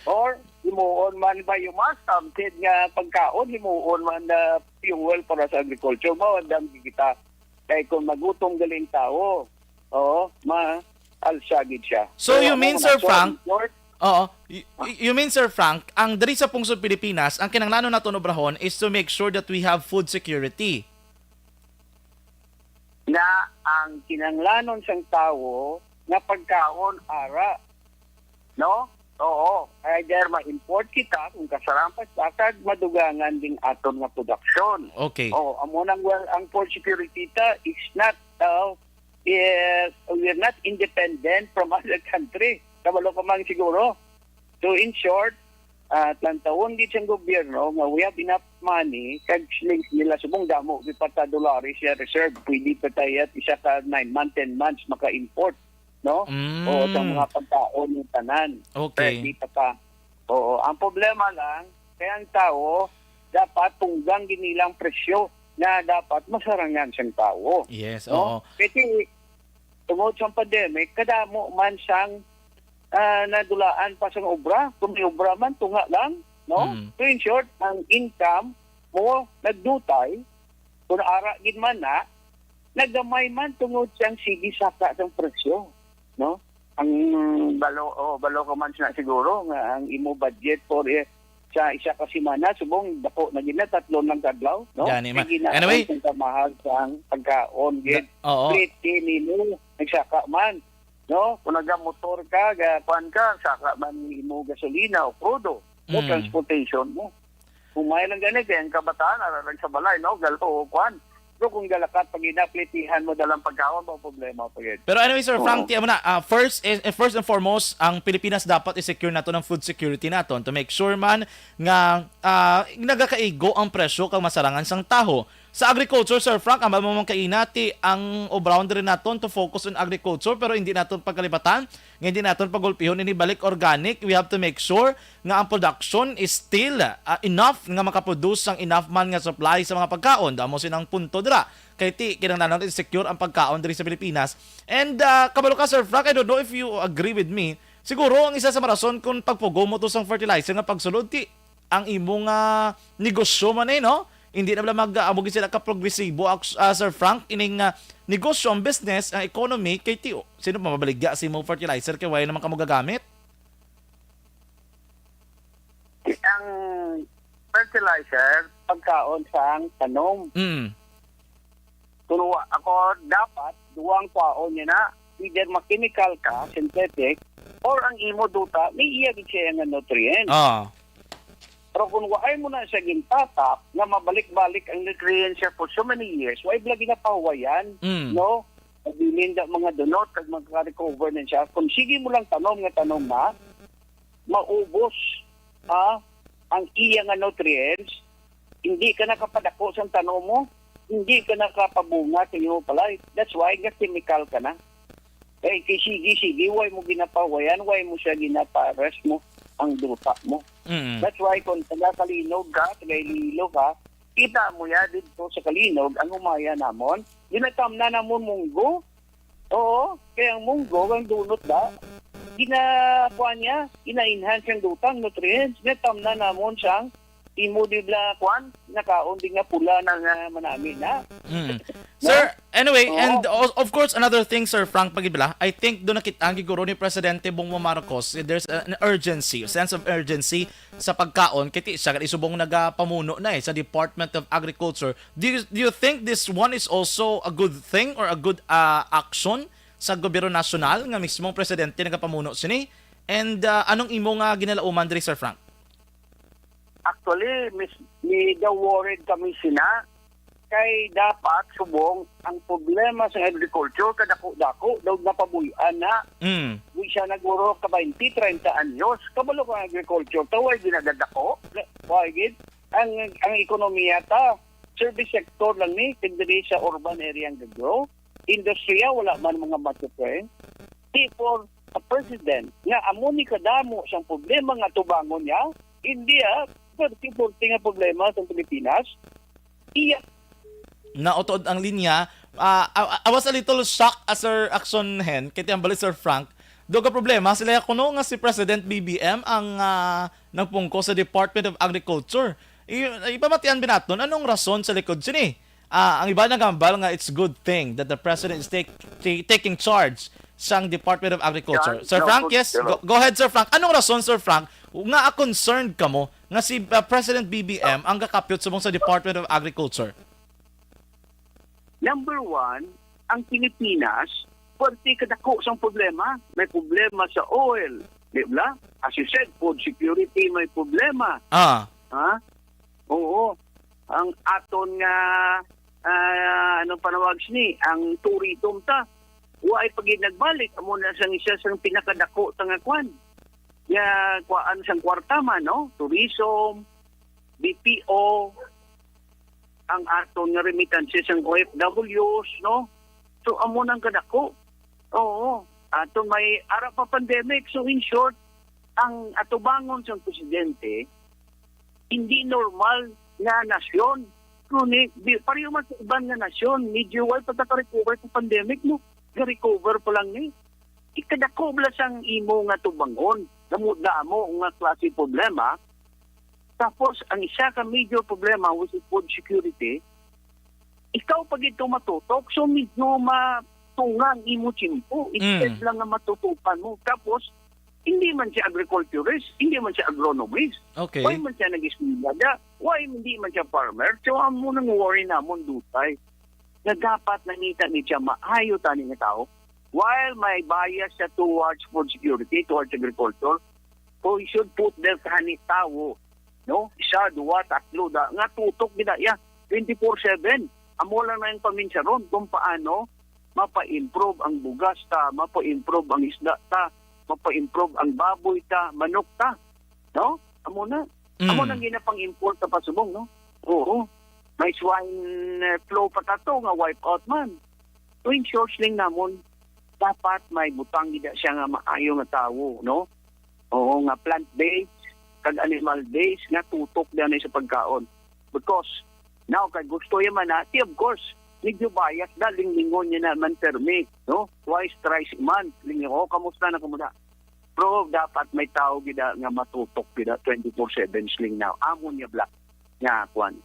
or himuon man biomass, samtid nga pagkaon, himuon man na fuel para sa agriculture. Mao ang damgi kita. Kay kung magutom galing tao, oo, ma-alsa gid siya. So, Pero you ang mean, mga Sir Frank, short, Oo. Y-, y-, you mean, Sir Frank, ang diri sa pungsod Pilipinas, ang kinanglanon naton obrahon is to make sure that we have food security. Na ang kinanglanon sang tawo nga pagkaon ara, no? Oo, either ma-import kita kung kasarapan pa kag madugangan ding aton nga produksyon. Okay. Oo, amo nang, well, ang food security ta is not, uh, eh, we're not independent from other country. Kabalo ka man siguro. So, in short, ah, tantawon gid sang gobyerno nga we have enough money, kag siling nila subong damo gid pa ta dolares siya reserve, pwede pa tayo at isa ka nine months, ten months maka-import, no? Mm. O sa mga pagkaon ng tanan. Okay. Pwede pa ta. Oo, ang problema lang, kaya ang tao, dapat tunggang gid nila ang presyo na dapat masarangan sang tawo. Yes, No? oo. Kasi tungod sa pandemic, kadamo man sang, ah, nadulaan pa sang obra. Kung may obra man, tunga lang, no? Mm. So, in short, ang income mo nagdutay, kung ara gid man na, nagamay man tungod sang sige saka sang presyo, no? Ang balo, oh, balo ka man na siguro nga ang imo budget for, eh, sa isa ka semana, subong dako na gid na, tatlo lang ka adlaw, no? Gani, ma-, Ang ginaon anyway, kung kamahal sang pagkaon, ga-, gid. Oo. Pretty nimo, nagsaka man, no? Kung nagamotor ka, ga-, kuan ka, saka man imo gasolina o krudo, o Mm. transportation mo. Kung may lang gani, kaya ang kabataan, ara lang sa balay, no? Galo o kuan. Pero kung galakat, pag inaplitihan mo, dalang pagkaon, ba problema pa gid. Pero anyway, Sir Frank, Oo. ti-, amo na, ah, first, eh, eh, first and foremost, ang Pilipinas dapat i-secure nato ng food security naton to make sure man nga, ah, nagakaigo ang presyo kag masarangan sang taho. Sa agriculture, Sir Frank, ang man kaina, ti ang obrahon diri naton to focus on agriculture, pero hindi naton pagkalipatan nga hindi naton pagulpihon ini balik organic. We have to make sure nga ang production is still, ah, enough nga makaproduce sang enough man nga supply sa mga pagkaon. Damo sinang punto dira. Kay ti, kinahanglan natin secure ang pagkaon diri sa Pilipinas. And, ah, kabalo ka, Sir Frank, I don't know if you agree with me. Siguro ang isa sa mga rason kung pagpugong mo to sang fertilizer nga pagsulod, ti ang imo nga negosyo man eh, no? Hindi na bala mag, ah, amo gid sila ka progresibo, ah, Sir Frank, ining, ah, negosyo, ang business, ang economy, kay ti, sino pa mabaligya sa imo fertilizer kay wala naman ka magagamit? Ang fertilizer, pagkaon sang tanom. Mm. Kung wa-, ako, dapat, duwang kwaon niya na, either ma-chemical ka, synthetic, or ang imo duta, may iya gid siya nga nutrient. Ah. Pero kung waay mo na siya gintatak nga mabalik-balik ang nutrients siya for so many years, why bala ginapahuwayan, Mm. no? Pabilin da mga dunot kag magka-recover na siya. Kung sige mo lang tanom nga tanom na, maubos, ha, ang iya nga nutrients, hindi ka nakapadako sang tanom mo, hindi ka nakapabunga sa imo palay. That's why ga-chemical ka na. Eh, kay sige, sige, why mo ginapahuwayan, why mo siya ginapa-rest mo ang duta mo. Mm. That's why kung taga Kalinog ka, taga Iloilo ka, kita mo ya dito sa Kalinog, ang humaya namon, ginatamnan namon munggo. Oo, kay ang munggo, ang dunot da, ginakuha niya, gina-enhance ang duta, ang nutrients, ginatamnan namon sang imo di bala, kuan, nakaon di nga pula na nga manami na. Mm. No? Sir, anyway, Oo. and o- of course, another thing, Sir Frank, pagibla, I think doon nakita ang giguro ni Presidente Bongbong Marcos, eh, there's a- an urgency, a sense of urgency sa pagkaon, kay ti siya, kay subong nagapamuno na eh, sa Department of Agriculture. Do you, do you think this one is also a good thing or a good ah, action sa gobyerno nasyonal nga mismong presidente nagapamuno sini? And ah, anong imo nga ginalauman diri, Sir Frank? Actually, mis, ni daw worried kami sina kay dapat subong ang problema sa agriculture kadako-dako daw napabuy-an na. Mm. Di siya naguro ka twenty, treinta anyos. Kabalo ka ang agriculture, taway ginagadako. Why gid? Ang, ang ekonomiya ta, service sector lang ni, diri sa urban area ang gagro. Industriya, wala man mga matutuin. Di for a president nga amo ni kadamo sang problema nga tubangon niya, hindi ah, forty forty nga problema sa Pilipinas. Iya. Nautod ang linya. Ah, I, I was a little shocked as Sir Action Hen, kay ang bali Sir Frank. Do ka problema sila kuno nga si President B B M ang ah, nagpungko sa Department of Agriculture. I, ipamatian binaton anong rason sa likod sini? Ah, ang iba nagambal nga it's good thing that the president is take, ta- taking charge sang Department of Agriculture. Sir Frank, yes. Go, go ahead, Sir Frank. Anong rason, Sir Frank, nga concerned kamo nga si uh, President B B M ang kakapyot subong sa Department of Agriculture? Number one, ang Pilipinas, pwerte kadako sang problema. May problema sa oil, di ba? As you said, food security, may problema. Ah. Ha? Oo. Ang aton nga, ah, anong panawag sini? Ang tourism ta. Wa ay pagid nagbalik. Amo na sang isa sang pinakadako ta nga kwan. Ya, kuan sang kwarta man, no? Tourism, B P O, ang aton nga remittance sang O F Ws, no? So, amo nang kadako. Oo. Ato may ara pa pandemic. So, in short, ang atubangon sang presidente, hindi normal nga nasyon. Kuni, di, pareho man sa iban nga nasyon, medyo way pa ta ka-recover sa pandemic, no? Ga-recover pa lang ni. Ikadako bala sang imo nga tubangon, damo-damo nga klase problema. Tapos, ang isa ka major problema, which is food security, ikaw pa gid to matutok, so medyo matunga ang imo tiyempo. Instead Mm. lang nga matutukan mo. Tapos, hindi man siya agriculturist, hindi man siya agronomist. Okay. Why man siya nag-eskwela da? Why hindi man siya farmer? So, amo nang worry namon dutay. Nga dapat nangita ni siya maayo tani nga tao. While may bias siya towards food security, towards agriculture, so he should put there kani tawo, no? Isa, duwa, tatlo, da, nga tutok gid iya, twenty-four seven. Amo lang na yung paminsaron kung paano mapa-improve ang bugas ta, mapa-improve ang isda ta, mapa-improve ang baboy ta, manok ta. No? Amo na. Amo Mm. nang ginapang-import sa pasubong, no? Oo. May swine eh, flu pa tato nga wipe out man. So, in short, sling namon, dapat may butang gid siya nga maayo nga tawo, no? Oo, nga plant-based, kag animal-based, nga tutok din sa pagkaon. Because, now, kay gusto ya man na, ti, of course, medyo bias da, linglingon niya naman permi, no? Twice, thrice a month, linglingon, "Oh, kamusta na, kamusta?" Pero dapat may tao gid nga matutok gid twenty-four seven sling now. Amo niya bla nga kwan,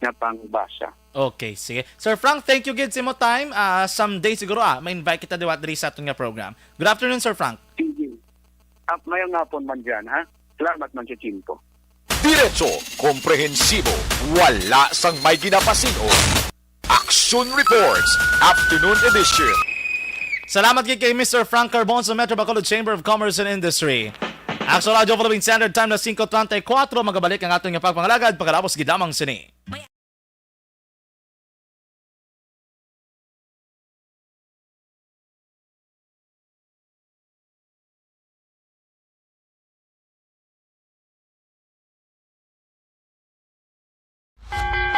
nga pangbasa. Okay, sige. Sir Frank, thank you gid sa imo time. Ah, someday siguro, ah, ma-invite kita diwat diri sa aton nga program. Good afternoon, Sir Frank. Sige. At mayong hapon man dyan, ha? Salamat man sa tiyempo. Diretso, komprehensibo, wala sang may ginapasin-o. Action Reports, Afternoon Edition. Salamat gid kay Mister Frank Carbon sa Metro Bacolod Chamber of Commerce and Industry. Action Radio Philippine Standard Time na singko treinta y cuatro. Magabalik ang aton nga pagpangalagad pagkatapos gid lamang sini.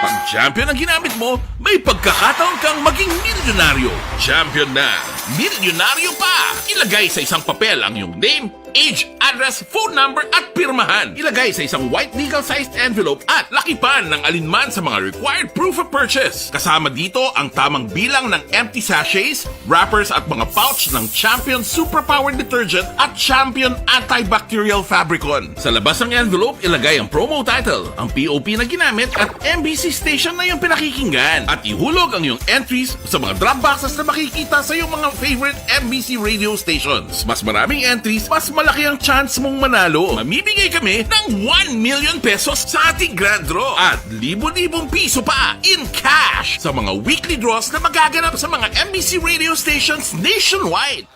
Pag champion ang ginamit mo, may pagkakataon kang maging milyonaryo. Champion na, milyonaryo pa! Ilagay sa isang papel ang iyong name, age, address, phone number, at pirmahan. Ilagay sa isang white legal-sized envelope at lakipan ng alinman sa mga required proof of purchase. Kasama dito ang tamang bilang ng empty sachets, wrappers at mga pouch ng Champion Superpower Detergent at Champion Antibacterial Fabricon. Sa labas ng envelope, ilagay ang promo title, ang P O P na ginamit at M B C station na iyong pinakikinggan. At ihulog ang iyong entries sa mga drop boxes na makikita sa iyong mga favorite M B C radio stations. Mas maraming entries, mas malaki ang chance mong manalo. Mamimigay kami ng one million pesos sa ating grand draw at libo-libong piso pa in cash sa mga weekly draws na magaganap sa mga M B C radio stations nationwide.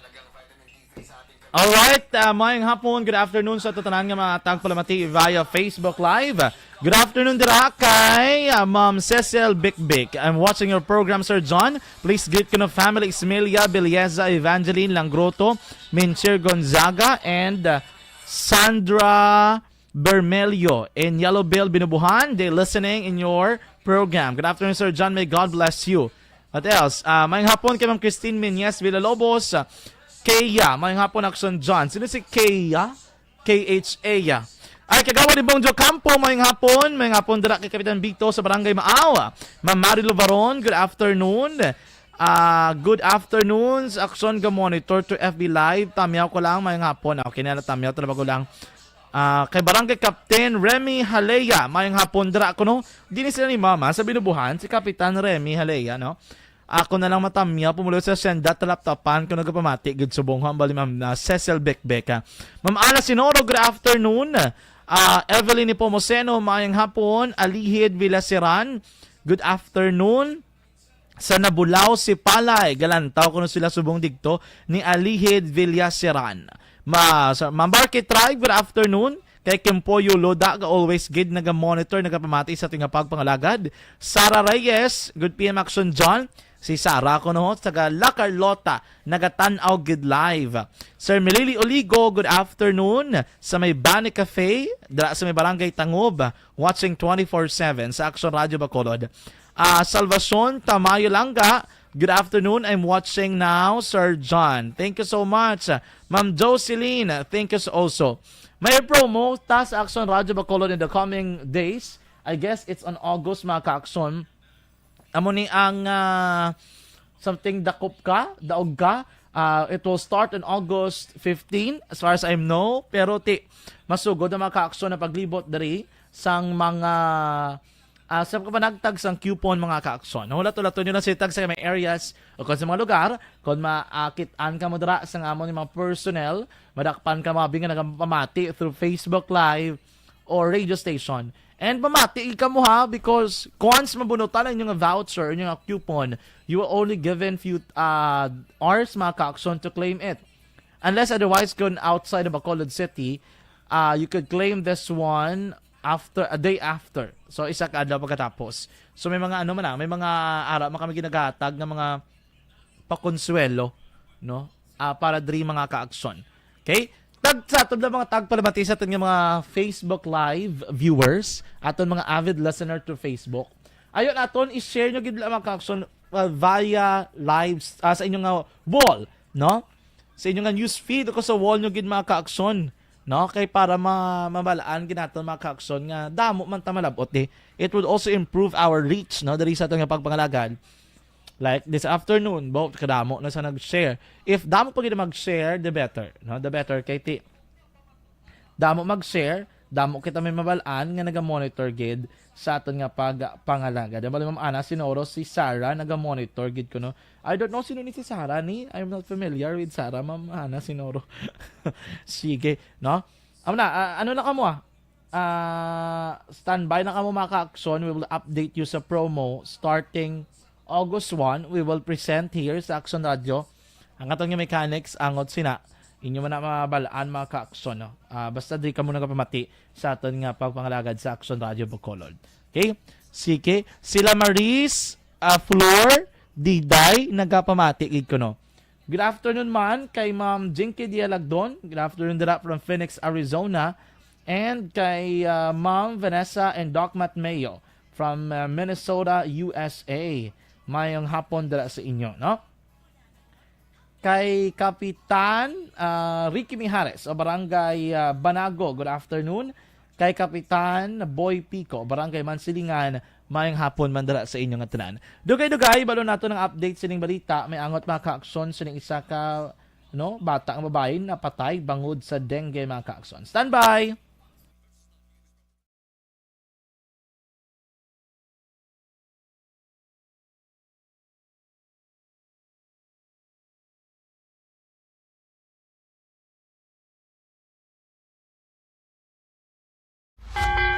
Alright, uh, maayong hapon, good afternoon sa tanan nga mga tagpalamati via Facebook Live. Good afternoon dira kay uh, Ma'am Cecil Bikbik. I'm watching your program, Sir John. Please greet ko na family Ismelia, Belleza, Evangeline, Langroto, Minchir Gonzaga, and uh, Sandra Bermelio in Yellow Bill, Binubuhan. They listening in your program. Good afternoon, Sir John. May God bless you. What else? Uh, maayong hapon kay Ma'am Christine Menyes Villalobos. Uh, Kaya, maayong hapon, Action John. Sino si Kaya? K H A, yeah. Ay, Kagawad Ibong Jocampo, maayong hapon. Maayong hapon dira kay Kapitan Vito sa Barangay Maaw. Ma'am Marilou Varon, good afternoon. Ah, good afternoon sa Action ga monitor to F B Live. Tamyaw ko lang, maayong hapon. Okay na, tamyaw, trabaho lang. Ah, kay Barangay Captain Remy Halea, maayong hapon dira ako, no? Dini sila ni Mama sa Binubuhan, si Kapitan Remy Halea, no? Ako na lang matamyaw, pumulo sa senda, talaptapan ko nagapamati, gid subong, ha, bali, Ma'am, ah, Cecil Bekbek, ha. Ma'am Ana Sinoro, good afternoon. Ah, Evelyn Nepomuceno, maayong hapon. Alihid Villaseran, good afternoon. Sa Nabulao, Sipalay, galantaw kuno sila subong digto ni Alihid Villaseran. Ma, sa Mambarke Tribe, good afternoon. Kay Kimpoyo Loda, ga always gid naga-monitor, nagapamati sa ating pagpangalagad. Sara Reyes, good P M Action John. Si Sara kuno, taga La Carlota, nagatan-aw gid live. Sir Melili Oligo, good afternoon. Sa may Bani Cafe, dira sa may Barangay Tangob, watching twenty-four seven sa Action Radio Bacolod. Ah, Salvacion Tamayo Langga, good afternoon. I'm watching now, Sir John. Thank you so much. Ma'am Jocelyn, thank you so also. May promo ta sa Action Radio Bacolod in the coming days. I guess it's on August, mga ka-Action. Amo ni ang, ah, something dakop ka, daog ka. Ah, it will start on August fifteen, as far as I know. Pero ti, masugod ang mga ka-Action na paglibot diri sang mga, ah, sa kapanagtag sang coupon, mga ka-Action. Hulat-hulaton nyo lang sa tag sa mga areas o kung sa mga lugar, kung maakit-an ka mo dira sa amon mga personnel, madakpan ka mabi nga nagapamati through Facebook Live or radio station. And mamati gid kamo, ha, because once mabunutan ang inyong voucher, inyong coupon, you will only given few, uh, hours, mga ka-Action, to claim it. Unless otherwise, kung outside of Bacolod City, uh, you could claim this one after, a day after. So, isa ka adlaw pagkatapos. So, may mga ano man na, may mga ara man kami ginagatag nga mga pakonsuelo, no? Ah, para diri, mga ka-Action. Okay? Tag, sa aton lang mga tagpalamati sa aton nga mga Facebook Live viewers, aton mga avid listener to Facebook. Ayon aton, i-share nyo gid lang, mga ka-Action, uh, via live, ah, sa inyong nga wall, no? Sa inyong nga news feed o sa wall nyo gid, mga ka-Action, no? Kay para ma-, mabalaan gid naton, mga ka-Action, nga damo man ta malabot, eh. It would also improve our reach, no? Diri sa aton nga pagpangalagad. Like this afternoon, bo, kadamo na sa nag-share. If damo pa gid mag-share, the better, no? The better kay ti damo mag-share, damo kita may mabal-an nga naga-monitor gid sa aton nga pagpangalagad. Ang bali, Ma'am Ana Sinoro, si Sarah naga-monitor gid kuno. I don't know sino ni si Sarah ni. I'm not familiar with Sarah, Ma'am Ana Sinoro. Sige, no? Amo na, ah, ano na kamo, ah? Ah, standby na kamo, mga ka-Action. We will update you sa promo starting August one. We will present here sa Action Radio ang atong nga mechanics, angot sina. Inyo man na mabalaan, mga ka-Akson, no? Ah, basta di kamo nagapamati sa aton nga pagpangalagad sa Akson Radio Bacolod. Okay? Sige. Sila Maris, ah, Flor, Diday, nagapamati gid ko, no? Good afternoon man kay Ma'am Jinky Dialagdon. Good afternoon dira from Phoenix, Arizona. And kay, ah, Ma'am Vanessa and Doc Matt Mayo from, ah, Minnesota, U S A. Mayong hapon dira sa inyo, no? Kay Kapitan, ah, Ricky Mijares o Barangay, ah, Banago, good afternoon. Kay Kapitan Boy Pico, Barangay Mansilingan, mayong hapon man dira sa inyo nga tanan. Dugay-dugay, balo nato ng update sining balita. May angot, mga ka-Akson, sining isa ka, no, bata nga babayi napatay bangod sa dengue, mga ka-Akson. Standby!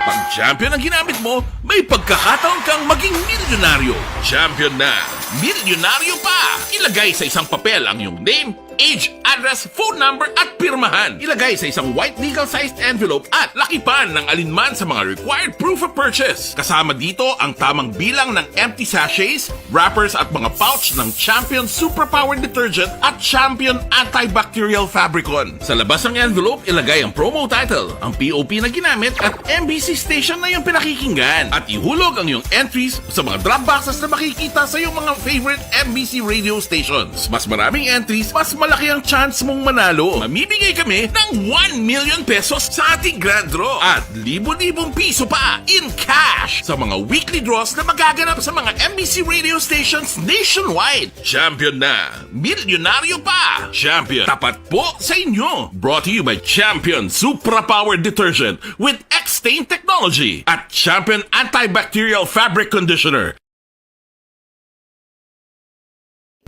Pag Champion ang ginamit mo, may pagkakataon kang maging milyonaryo. Champion na, milyonaryo pa! Ilagay sa isang papel ang iyong name, age, address, phone number, at pirmahan. Ilagay sa isang white legal-sized envelope at lakipan ng alinman sa mga required proof of purchase. Kasama dito ang tamang bilang ng empty sachets, wrappers, at mga pouch ng Champion Superpower Detergent at Champion Antibacterial Fabricon. Sa labas ng envelope, ilagay ang promo title, ang P O P na ginamit, at M B C station na iyong pinakikinggan. At ihulog ang iyong entries sa mga drop boxes na makikita sa iyong mga favorite M B C radio stations. Mas maraming entries, mas malaki ang chance mong manalo. Mamimigay kami ng one million pesos sa ating grand draw at libo-libong piso pa in cash sa mga weekly draws na magaganap sa mga M B C radio stations nationwide. Champion na! Milyonaryo pa! Champion, tapat po sa inyo! Brought to you by Champion Supra Power Detergent with X-Stain Technology at Champion Antibacterial Fabric Conditioner.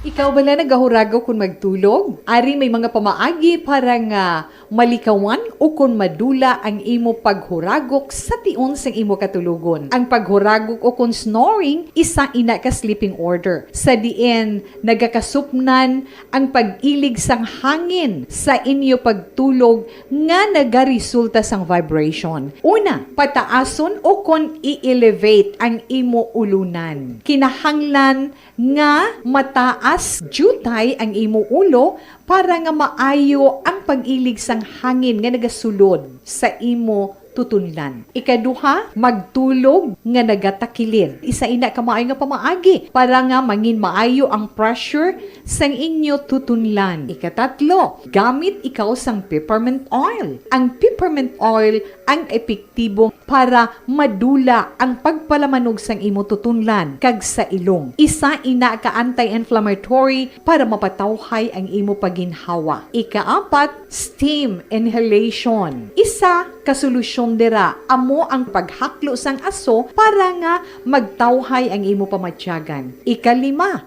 Ikaw bala nagahuragok kon magtulog? Ari may mga pamaagi para nga malikawan ukon madula ang imo paghuragok sa tion sang imo katulogon. Ang paghuragok ukon snoring, isa ina ka sleeping order, sa diin nagakasupnan ang pag-ilig sang hangin sa inyo pagtulog nga nagaresulta sang vibration. Una, pataason ukon i-elevate ang imo ulunan. Kinahanglan nga mataas diutay ang imo ulo para nga maayo ang pag-ilig sang hangin nga nagasulod sa imo tutunlan. Ikaduha, magtulog nga nagatakilid. Isa ina ka maayo nga pamaagi para nga mangin maayo ang pressure sang inyo tutunlan. Ikatatlo, gamit ikaw sang peppermint oil. Ang peppermint oil ang epektibo para madula ang pagpalamanog sang imo tutunlan kag sa ilong. Isa ina ka anti-inflammatory para mapatawhay ang imo pagginhawa. Ikaapat, steam inhalation. Isa ka solusyon dira amo ang paghaklo sang aso para nga magtawhay ang imo pamatyagan. Ikalima,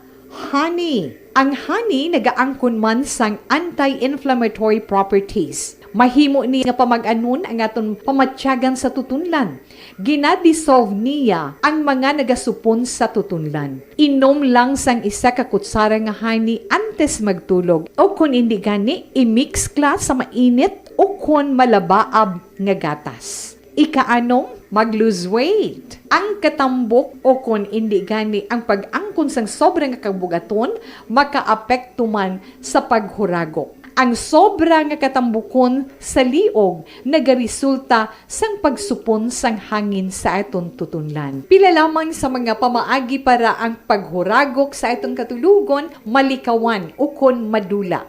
honey. Ang honey nagaangkon man sang anti-inflammatory properties. Mahimo ni nga pamag-anon ang aton pamatyagan sa tutunlan. Gina-dissolve niya ang mga nagasupon sa tutunlan. Inom lang sang isa ka kutsara nga honey antes magtulog, o kon indi gani, i-mix kla sa mainit o kon malabaab nga gatas. Ikaanom, mag-lose weight. Ang katambok o kon indi gani ang pag-angkon sang sobra nga kabugaton makaapekto man sa paghuragok. Ang sobra nga katambukon sa liog nagaresulta sang pagsupon sang hangin sa aton tutunlan. Pila lamang sa mga pamaagi para ang paghuragok sa aton katulogon malikawan ukon madula.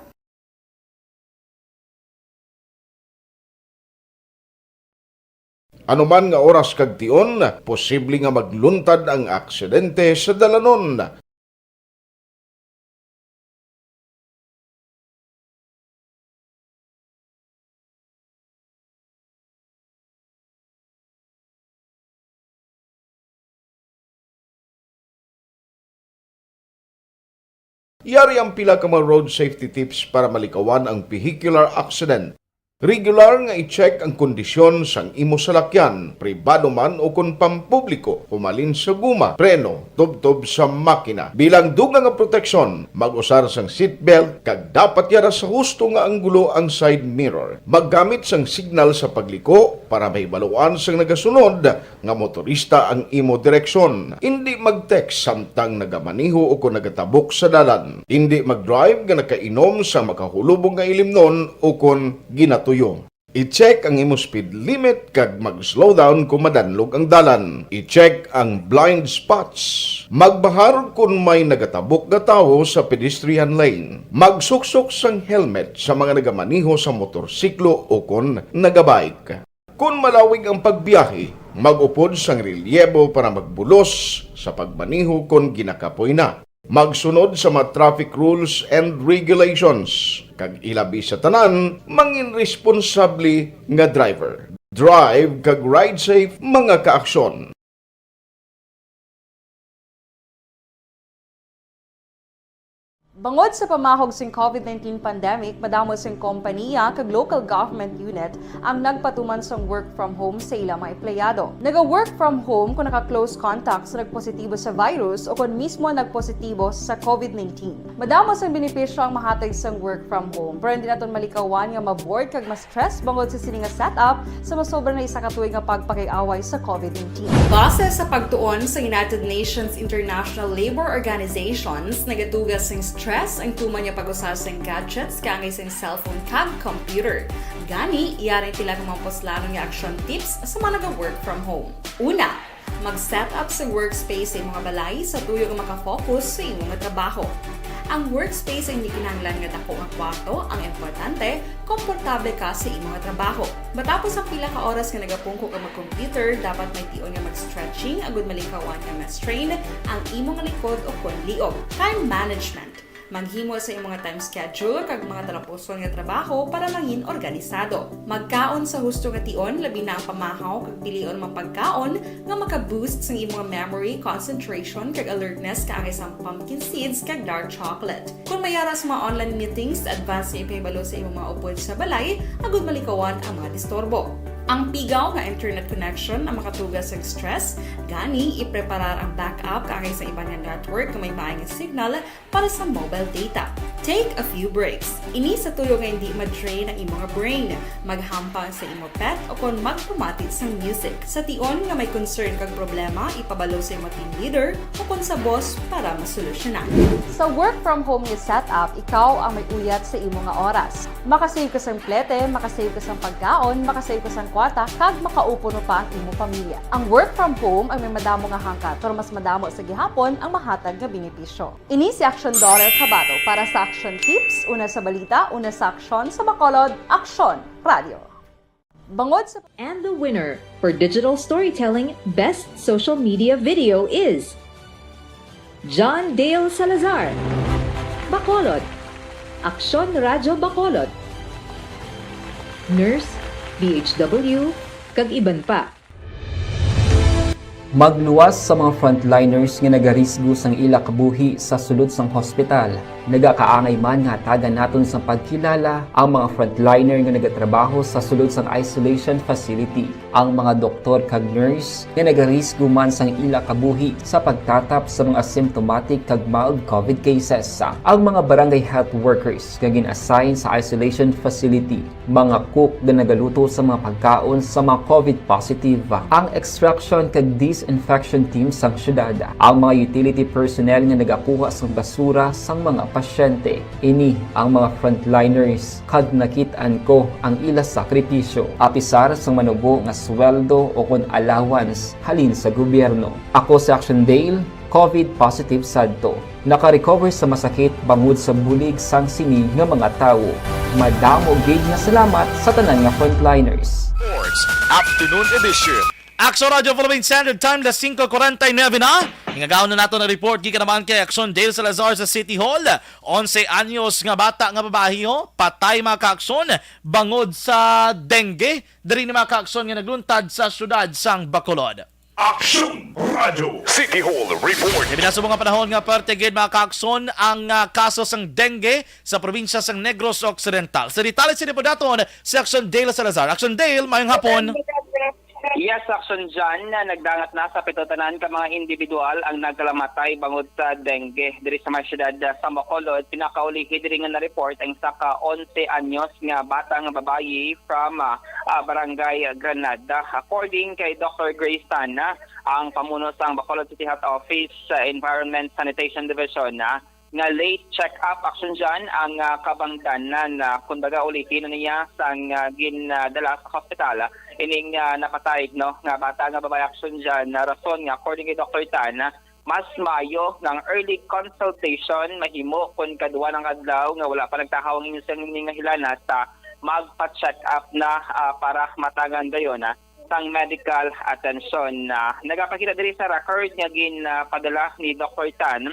Anuman nga oras kag tion, posible nga magluntad ang aksidente sa dalanon. Yari ang pila ka mga road safety tips para malikawan ang vehicular accident. Regular nga i-check ang kondisyon sang imo salakyan, pribado man o kon pampubliko, humalin sa guma, preno, tubtob sa makina. Bilang dugang nga proteksyon, mag-usar sang seatbelt kag dapat yara sa husto nga anggulo ang side mirror. Maggamit sang signal sa pagliko para mahibaluan sang nagasunod nga motorista ang imo direksyon. Indi mag-text samtang nagamaneho o kon nagatabok sa dalan. Indi mag-drive nga nakainom sa makahulubog nga ilimnon o kon ginatuyo. I-check ang imo speed limit kag mag-slow down kon madanlog ang dalan. I-check ang blind spots. Magbahar kon may nagatabok nga tawo sa pedestrian lane. Magsuksok sang helmet sa mga nagamaneho sa motorsiklo o kon nagabike. Kon malawig ang pagbiyahe, mag-upod sang relyebo para magbulos sa pagmaneho kon ginakapoy na. Magsunod sa mga traffic rules and regulations, kag ilabi sa tanan, mangin responsable nga driver. Drive kag ride safe, mga kaaksyon. Bangod sa pamahog sing COVID nineteen pandemic, madamo sing kompaniya kag local government unit ang nagpatuman sang work from home sa ila mga empleyado. Naga-work from home kung naka-close contact sa nagpositibo sa virus o kon mismo nagpositibo sa COVID nineteen. Madamo sang benepisyo ang mahatag sang work from home, pero hindi naton malikawan nga ma-bored kag ma-stress bangod sa sini nga setup sa masobra na isa ka tuig nga pagpakig-away sa COVID nineteen. Base sa pagtuon sa United Nations International Labour Organizations, nagatuga sing stress ang tuman nga pag-usar sing gadgets kaangay sing cellphone kag computer. Gani, yari ang pila ka mga puslanon nga action tips sa mga naga-work from home. Una, mag-set up sa workspace sa imong balay sa tuyo nga makafocus sa imo nga trabaho. Ang workspace ay hindi kinahanglan nga dako nga kwarto, ang importante, komportable ka sa imo nga trabaho. Matapos ang pila ka oras nga nagapungko ka mag-computer, dapat may tion nga mag-stretching agud malikawan nga ma-strain ang imo nga likod o kon liog. Time management. Maghimo sa imong nga time schedule kag mga talapuson nga trabaho para mangin organisado. Magkaon sa husto nga tion, labi na ang pamahaw kag pilion mga pagkaon nga maka-boost sang imong memory, concentration, kag alertness kaangay sang pumpkin seeds kag dark chocolate. Kung may ara sa mga online meetings, advance nga ipahibalo sa imong mga upod sa balay agud malikawan ang mga disturbo. Ang pigaw nga internet connection ang makatuga sang stress, gani ipreparar ang backup kaangay sa iban nga network nga may maay nga signal para sa mobile data. Take a few breaks. Ini sa tuyo nga hindi ma-drain ang imo nga brain. Maghampang sa imo pet o kon magpamati sang music. Sa tion nga may concern kag problema, ipabalo sa imo team leader o kon sa boss para masolusyonan. Sa work from home nga setup, ikaw ang may uyat sa imo nga oras. Makasave ka sang plete, makasave ka sang pagkaon, makasave ka sang kwarta, kag makaupod pa ang imo pamilya. Ang work from home ay may madamo nga hangkat, pero mas madamo sa gihapon ang mahatag nga benepisyo. Ini si Action Daughter Kabato para sa Action Tips, una sa balita, una sa aksyon, sa Bacolod, Aksyon Radio. Bangod sa And the winner for digital storytelling best social media video is John Dale Salazar, Bacolod, Aksyon Radyo Bacolod, Nurse, D H W, kag iban pa. Magluwas sa mga frontliners nga nagarisgo sang ila kabuhi sa sulod sang hospital. Nagakaangay man nga hatagan naton sang pagkilala ang mga frontliner nga nagatrabaho sa sulod sang isolation facility, ang mga doktor kag nurse nga nagarisgo man sang ila kabuhi sa pagtatap sa mga symptomatic kag mild COVID cases, ang mga barangay health workers nga gin-assign sa isolation facility, mga cook nga nagaluto sa mga pagkaon sa mga COVID positive, ang extraction kag disinfection team sang syudad, ang mga utility personnel nga nagakuha sang basura sang mga pasyente. Ini ang mga frontliners, kag nakit-an ko ang ila sakripisyo, apisar sang manubo nga sweldo o kon allowance halin sa gobyerno. Ako si Action Dale, COVID positive sadto. Naka-recover sa masakit bangod sa bulig sang sini nga mga tawo. Madamo gid nga salamat sa tanan nga frontliners. Sports Afternoon Edition. Action Radio Philippine Standard Time, las singko kuwarenta y nuebe na. Ingagaon na nato na report gikan naman kay Action Dale Salazar sa City Hall. Onse anyos nga bata nga babayi, ho, patay, mga kaaksyon, bangod sa dengue. Diri ni, mga kaaksyon, nga nagluntad sa syudad sang Bacolod. Aksyon Radio City Hall Report. Ibinaso mga panahon nga parte gid, mga kaaksyon, ang, ah, kaso sang dengue sa probinsya sang Negros Occidental. Sa detalye sini po daton si Aksyon Dale Salazar. Aksyon Dale, mayong hapon. Yes, Aksyon Jan, na nagdangat na sa pito tanan ka mga individual ang nagkalamatay bangod sa dengue diri sa may siyudad, ah, sa Bacolod. Pinakaulihi diri nga na-report ang isa ka onse anyos nga bata nga babayi from, ah, ah, Barangay Granada. According kay Doctor Grace Tan, ah, ang pamuno sang Bacolod City Health Office, ah, Environment Sanitation Division, ah, nga late check-up, Aksyon Jan, ang, ah, kabangdanan, ah, kumbaga, ulihi na niya sang, ah, ginadala sa hospital, ah, ining, ah, napatay, no, nga bata nga babayi, Aksyon Jan, na rason nga, according kay Doctor Tan, ah, mas maayo nga ang early consultation mahimo kon kadua na nga adlaw nga wala pa nagtahaw ang inyo sini nga hilanat, ah, magpa-check up na, ah, para matangan dayon, ah, sang medical attention. Ah, nagapakita diri sa record nga gin, ah, padala ni Doctor Tan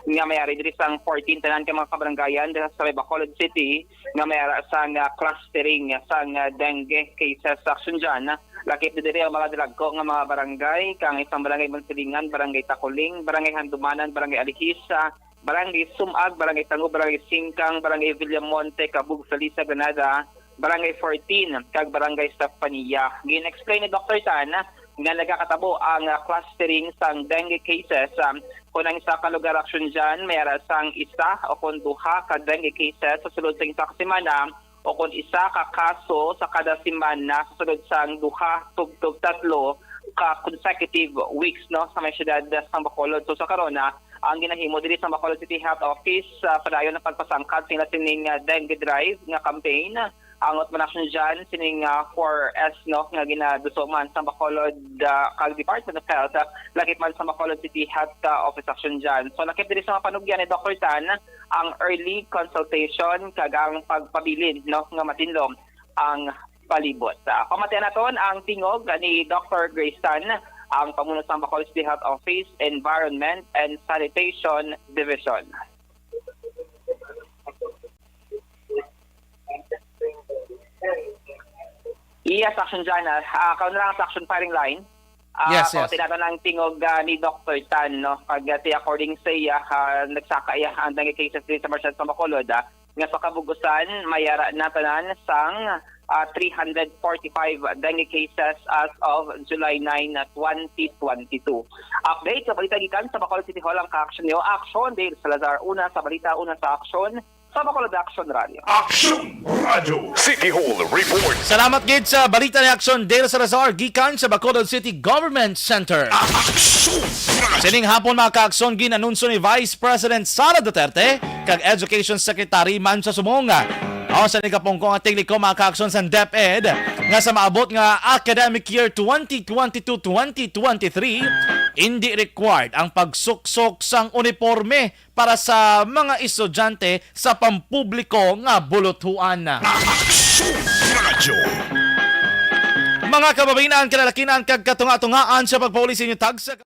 nga may ari diri sang fourteen tanan ka mga kabarangayan diri sa may Bacolod City nga may ara sang, ah, clustering sang, ah, dengue cases, Aksyon Jan. Lakip na diri ang mga dalagko nga mga barangay, kang isang barangay Mansilingan, barangay Takuling, barangay Handumanan, barangay Alihis, ah, barangay Sumag, barangay Tango, barangay Singkang, barangay Villamonte, Kabug, Salisa, Granada, barangay fourteen, kag barangay Stefania. Gin-explain ni Doctor Tan nga nagakatabo ang, ah, clustering sang dengue cases, ah, kung ang isa ka lugar, Aksyon Jan, may ara sang isa o kung duha ka dengue cases sa sulod sa isa ka semana, o kon isa ka kaso sa kada semana sa sulod sang duha tubtob tatlo ka consecutive weeks, no, sa may siyudad sang Bacolod. So, sa karon, ah, ang ginahimo diri sa Bacolod City Health Office, ah, padayon ang pagpasangkad sina sining, ah, dengue drive nga campaign. Angot man, Aksyon Jan, sining, ah, four S, no, nga ginaduso man sa Bacolod, ah, kag Department of Health, ah, lakip man sa Bacolod City Health, ah, Office, Aksyon Jan. So, lakip diri sa mga panugyan ni Doctor Tan, ang early consultation kag ang pagpabilin, no, nga matinlo ang palibot. Ah, pamatian naton ang tingog ni Doctor Grace Tan, ang pamuno sang Bacolod City Health Office, Environment and Sanitation Division. Yes, Aksyon Jan. Ah, kaon lang sa Aksyon Firing Line. Ah, yes, yes. Pamatian naton ang tingog, ah, ni Doctor Tan, no? Pag, ah, ti according sa iya, ah, nagsaka iya ang dengue cases diri sa Marshal sa Bacolod, ah, nga sa kabug-usan, may ara na tanan sang, ah, three hundred forty-five dengue cases as of July nine, twenty twenty-two. Update sa balita gikan sa Bacolod City Hall ang kaaksyon niyo. Aksyon, Dale Salazar, una sa balita, una sa aksyon, sa Bacolod Aksyon Radio. Aksyon Radio City Hall Report. Salamat gid sa balita ni Aksyon Dale Salazar gikan sa Bacolod City Government Center. Aksyon Radio. Sining hapon, mga kaaksyon, gin-anunsyo ni Vice President Sara Duterte kag Education Secretary Mansa Sumong, o sa nagapungko nga tekniko, mga kaaksyon, sa DepEd, nga sa maabot nga academic year twenty twenty-two twenty twenty-three, indi required ang pagsuksok sang uniporme para sa mga estudyante sa pampubliko nga buluthuan. Aksyon Radio. Mga kababayen-an, kalalakin-an kag katunga-tungaan, sa pagpauli sa inyo tagsa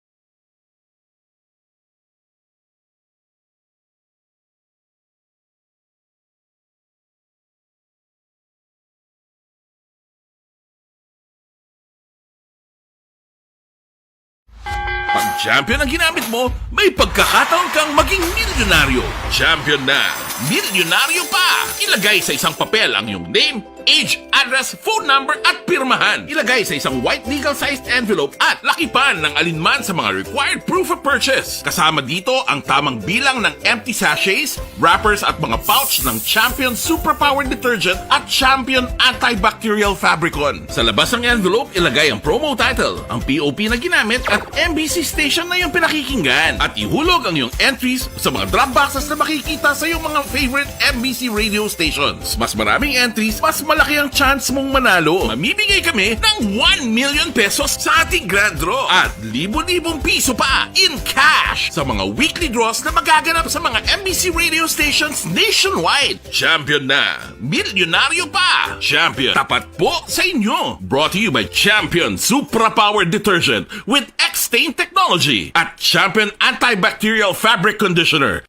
Pag champion ang ginamit mo, may pagkakataon kang maging milyonaryo. Champion na, milyonaryo pa! Ilagay sa isang papel ang iyong name, age, address, phone number, at pirmahan. Ilagay sa isang white legal-sized envelope at lakipan ng alinman sa mga required proof of purchase. Kasama dito ang tamang bilang ng empty sachets, wrappers at mga pouch ng Champion Superpower Detergent at Champion Antibacterial Fabricon. Sa labas ng envelope, ilagay ang promo title, ang P O P na ginamit at M B C station na iyong pinakikinggan. At ihulog ang iyong entries sa mga drop boxes na makikita sa iyong mga favorite M B C radio stations. Mas maraming entries, mas malaki ang chance mong manalo. Mamimigay kami ng one million pesos sa ating grand draw at libo-libong piso pa in cash sa mga weekly draws na magaganap sa mga M B C radio stations nationwide. Champion na! Milyonaryo pa! Champion, tapat po sa inyo! Brought to you by Champion Supra Power Detergent with X-Stain Technology at Champion Antibacterial Fabric Conditioner.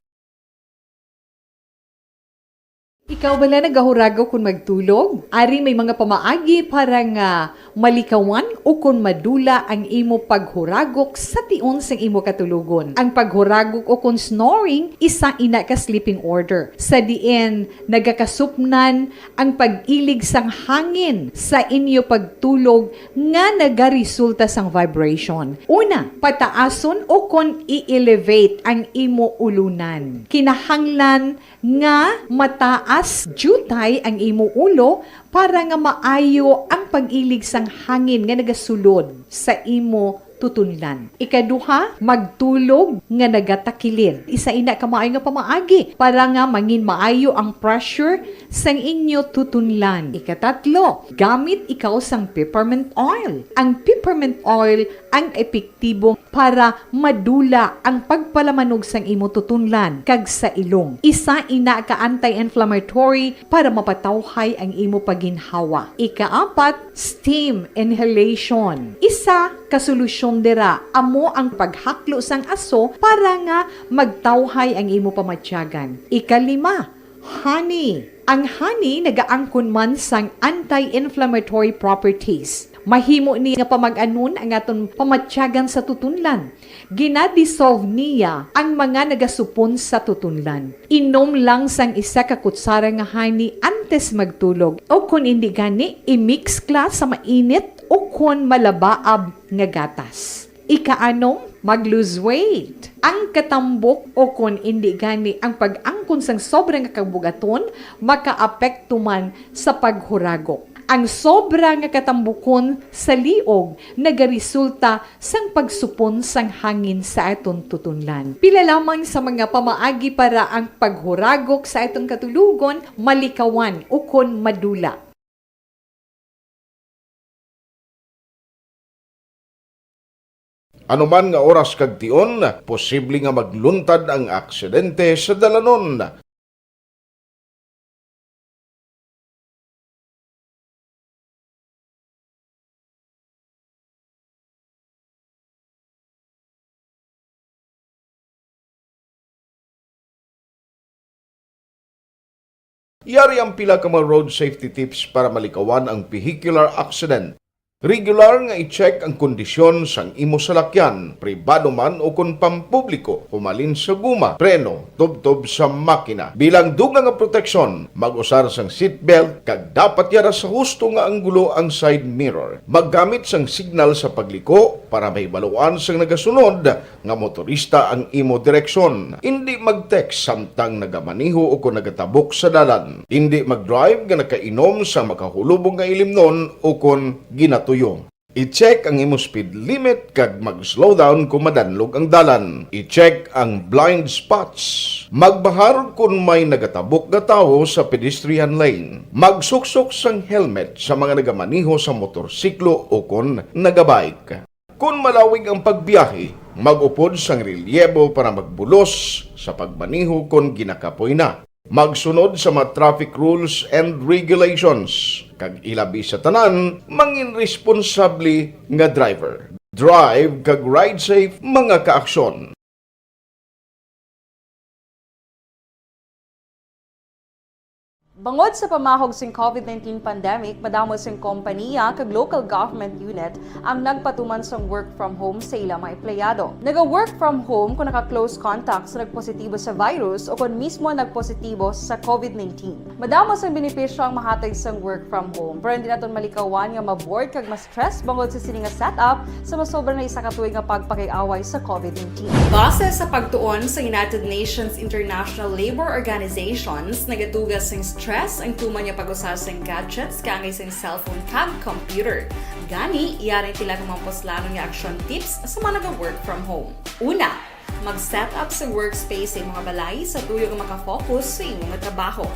Ikaw bala nagahuragok kon magtulog? Ari may mga pamaagi para nga malikawan o kon madula ang imo paghuragok sa tion sang imo katulogon. Ang paghuragok o kon snoring, isa ina ka sleeping order, sa diin nagakasupnan ang pag-ilig sang hangin sa inyo pagtulog nga nagaresulta sang vibration. Una, pataason o kon i-elevate ang imo ulunan. Kinahanglan nga mataas diutay ang imo ulo para nga maayo ang pag-ilig sang hangin nga nagasulod sa imo tutunlan. Ikaduha, magtulog nga nagatakilid. Isa ina ka maayo nga pamaagi para nga mangin maayo ang pressure sang inyo tutunlan. Ikatatlo, gamit ikaw sang peppermint oil. Ang peppermint oil ang epektibo para madula ang pagpalamanog sang imo tutunlan kag sa ilong. Isa ina ka anti-inflammatory para mapatawhay ang imo pagginhawa. Ikaapat, steam inhalation. Isa ka solusyon dira amo ang paghaklo sang aso para nga magtawhay ang imo pamatyagan. Ikalima, honey. Ang honey nagaangkon man sang anti-inflammatory properties. Mahimo ni nga pamag-anon ang aton pamatyagan sa tutunlan. Gina-dissolve niya ang mga nagasupon sa tutunlan. Inom lang sang isa ka kutsara nga honey antes magtulog, o kon indi gani, i-mix kla sa mainit o kon malabaab nga gatas. Ikaanom, mag-lose weight. Ang katambok o kon indi gani ang pag-angkon sang sobra nga kabugaton makaapekto man sa paghuragok. Ang sobra nga katambukon sa liog nagaresulta sang pagsupon sang hangin sa aton tutunlan. Pila lamang sa mga pamaagi para ang paghuragok sa aton katulogon malikawan ukon madula. Ano man nga oras kag tion, posible nga magluntad ang aksidente sa dalanon. Yari ang pila ka mga road safety tips para malikawan ang vehicular accident. Regular nga i-check ang kondisyon sang imo salakyan, pribado man o kon pampubliko, humalin sa guma, preno, tubtob sa makina. Bilang dugang nga proteksyon, mag-usar sang seatbelt kag dapat yara sa husto nga anggulo ang side mirror. Maggamit sang signal sa pagliko para mahibaluan sang nagasunod nga motorista ang imo direksyon. Indi mag-text samtang nagamaneho o kon nagatabok sa dalan. Indi mag-drive nga nakainom sa makahulubong nga ilimnon o kon ginatuyo. I-check ang imo speed limit kag mag-slow down kon madanlog ang dalan. I-check ang blind spots. Magbahar kon may nagatabok nga tawo sa pedestrian lane. Magsuksok sang helmet sa mga nagamaneho sa motorsiklo o kon nagabike. Kon malawig ang pagbiyahe, mag-upod sang relyebo para magbulos sa pagmaneho kon ginakapoy na. Magsunod sa mga traffic rules and regulations, kag ilabi sa tanan, mangin responsable nga driver. Drive kag ride safe, mga kaaksyon. Bangod sa pamahog sing COVID nineteen pandemic, madamo sing kompaniya kag local government unit ang nagpatuman sang work from home sa ila mga empleyado. Naga-work from home kon naka-close contact sa nagpositibo sa virus o kon mismo nagpositibo sa COVID nineteen. Madamo sang benepisyo ang mahatag sang work from home, pero hindi naton malikawan nga ma-bored kag ma-stress bangod sa sini nga setup sa masobra na isa ka tuig nga pagpakig-away sa COVID nineteen. Base sa pagtuon sa United Nations International Labour Organizations, nagatuga sing stress ang tuman nga pag-usa sing gadgets kaangay sing cellphone kag computer. Gani, yari ang pila ka mga puslanon nga action tips sa mga naga-work from home. Una, mag-set up sa workspace sa imo nga balay sa tuyo nga makafocus sa imo nga trabaho.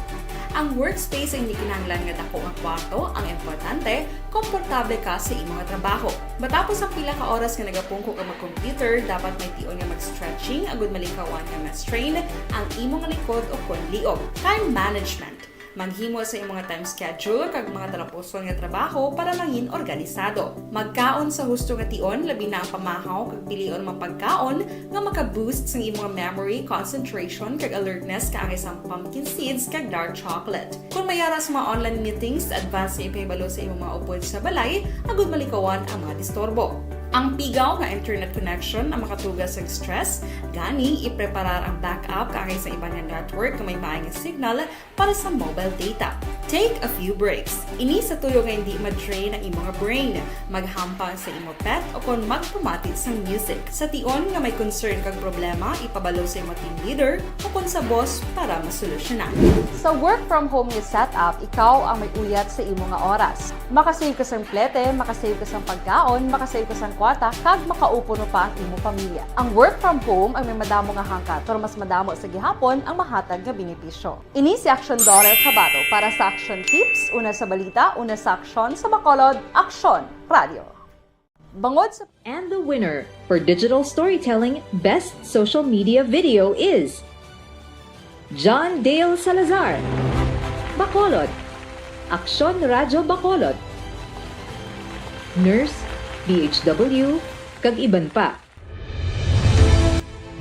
Ang workspace ay hindi kinahanglan nga dako nga kwarto, ang importante, komportable ka sa imo nga trabaho. Matapos ang pila ka oras nga nagapungko ka mag-computer, dapat may tion nga mag-stretching agud malikawan nga ma-strain ang imo nga likod o kon liog. Time management. Maghimo sa imong time schedule kag mga talapuson nga trabaho para mangin organisado. Magkaon sa husto nga tion, labi na ang pamahaw kag pilion mga pagkaon nga maka-boost sang imong memory, concentration, kag alertness kaangay sang pumpkin seeds kag dark chocolate. Kung may ara sa mga online meetings, advance nga ipahibalo sa imong mga upod sa balay agud malikawan ang mga disturbo. Ang pigaw nga internet connection ang makatuga sa stress, gani ipreparar ang backup kaangay sa iban nga network nga may maay nga signal para sa mobile data. Take a few breaks. Ini sa tuyo nga hindi ma-drain ang imong brain. Maghampang sa imo pet o kon magpamati sang music. Sa tion nga may concern kag problema, ipabalo sa imo team leader o kon sa boss para masolusyonan. Sa work from home nga setup, ikaw ang may uyat sa imo nga oras. Makasave ka sang plete, makasave ka sang pagkaon, makasave ka sang kwarta, kag makaupo pa ang imo pamilya. Ang work from home ang may madamo nga hangkat, pero mas madamo sa gihapon ang mahatag nga benepisyo. Ini si Action Daughter Cabato para sa Action Tips, una sa balita, una sa aksyon, sa Bacolod, Aksyon Radio. Bangod sa And the winner for digital storytelling best social media video is John Dale Salazar, Bacolod, Aksyon Radyo Bacolod, nurse, D H W, kag iban pa.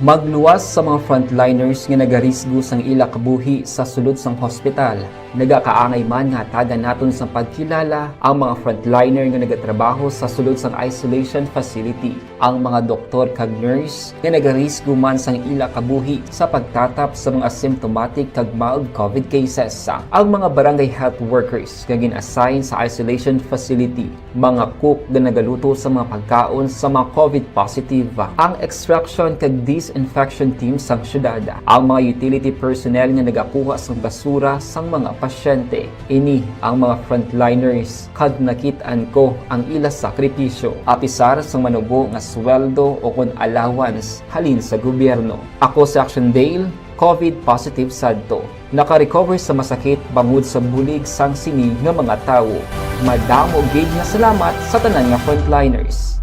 Magluwas sa mga frontliners nga nagarisgo sang ila kabuhi sa sulod sang hospital. Nagakaangay man nga hatagan naton sang pagkilala ang mga frontliner nga nagatrabaho sa sulod sang isolation facility, ang mga doktor kag nurse nga nagarisgo man sang ila kabuhi sa pagtatap sa mga asymptomatic kag mild covid cases, ang mga barangay health workers nga gin-assign sa isolation facility, mga cook nga nagaluto sa mga pagkaon sa mga covid positive, ang extraction kag disinfection team sang syudad, ang mga utility personnel nga nagakuha sang basura sang mga pasyente. Ini ang mga frontliners, kag nakit-an ko ang ila sakripisyo, apisar sang manubo nga sweldo o kon allowance halin sa gobyerno. Ako si Action Dale, covid positive sadto. Naka-recover sa masakit bangod sa bulig sang sini nga mga tawo. Madamo gid nga salamat sa tanan nga frontliners.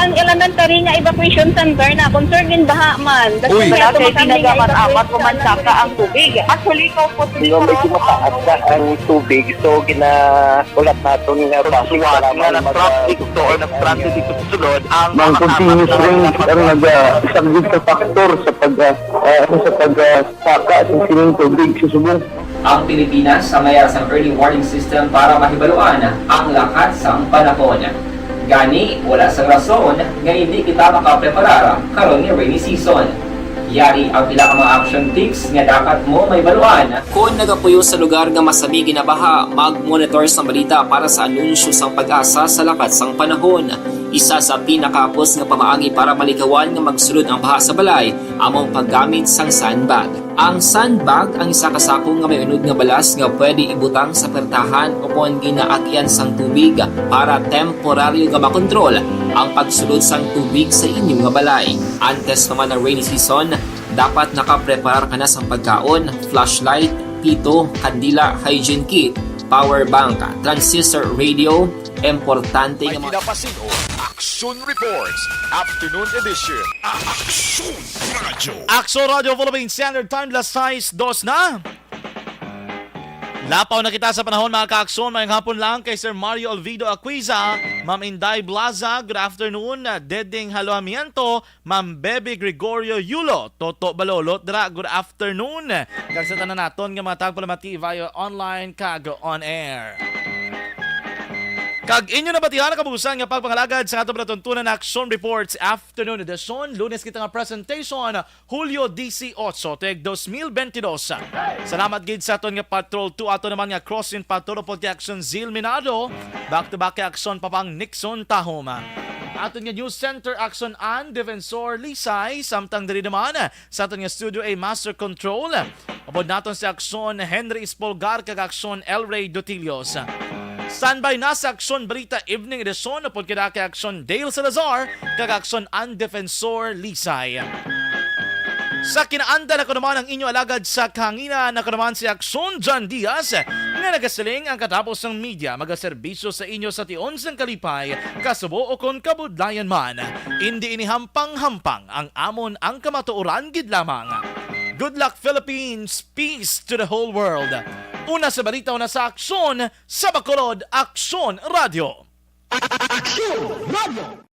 Ang elementary nga evacuation center na concern gid baha man. Uy. Wala kay ginagamat-amat ko man saka ang tubig. Actually, ko po. Medyo mataas na ang tubig, so gina-, ulat naton nga traffic, para nga mag-, nag-traffic to or nag-transit dito sa sulod, ang mga continuous rain ang nag-, ah, isang big factor sa pag, ah, ah, sa pag, ah, saka sa sining tubig sa subong. Ang Pilipinas ang may sang early warning system para mahibaluan ang lakat sang panahon. Gani, wala sang rason nga hindi kita makapreparar karon nga rainy season. Yari ang pila ka mga action tips nga dapat mo mahibaluan. Kon nagapuyo sa lugar nga masami ginabaha, mag-monitor sang balita para sa anunsyo sang PAGASA sa lakat sang panahon. Isa sa pinakahapos nga pamaagi para malikawan nga magsulod ang baha sa balay amo ang paggamit sang sandbag. Ang sandbag ang isa ka sako nga may unod nga balas nga pwede ibutang sa pertahan ukon ginaagyan sang tubig para temporaryo nga makontrol ang pagsulod sang tubig sa inyo nga balay. Antes pa man ang rainy season, dapat nakapreparar ka na sang pagkaon, flashlight, pito, kandila, hygiene kit, power bank, transistor radio, importante nga mga May kinapasin-o, Action Reports, Afternoon Edition. Action Radio. Action Radio Philippine Standard Time, las sais dos na. Lapaw na kita sa panahon, mga ka-Aksyon. Maayong hapon lang kay Sir Mario Olvido Aquiza, Ma'am Inday Blaza, good afternoon. Deding Haluamiento, Ma'am Bebe Gregorio Yulo, Toto Balolot dira, good afternoon. Kag sa tanan naton nga mga tagpalamati via online kag on air. Kag inyo nabatihan ang kabuusan nga pagpangalagad sa atong palatuntunan Action Reports Afternoon Edition. Lunes kita nga presentation, Hulyo dieciocho, tuig dos mil veintidós. Salamat gid sa aton nga patrol two, ato naman nga crossing patrol upod kay Action Zil Minado, back to back kay Action Papang Nixon Tahom. Aton nga news center, Action Ann Defensor Lisay, samtang diri naman sa aton nga studio A, Master Control, upod naton si Action Henry Espolgar kag Action El Rey Dotilios. Standby na sa Action Balita Evening Edition upod kita kay Action Dale Salazar kag Action Ann Defensor Lisay. Sa kinaandan, ako naman ang inyo alagad sa kahanginan, ako naman si Action John Diaz, nga nagasiling ang katapos ng media magaserbisyo sa inyo sa tion sang kalipay, kasubo o kon kabudlayan man. Indi ini hampang-hampang, ang amon ang kamatuoran gid lamang. Good luck, Philippines! Peace to the whole world! Una sa balita, una sa aksyon, sa Bacolod, Aksyon Radio. Aksyon Radio!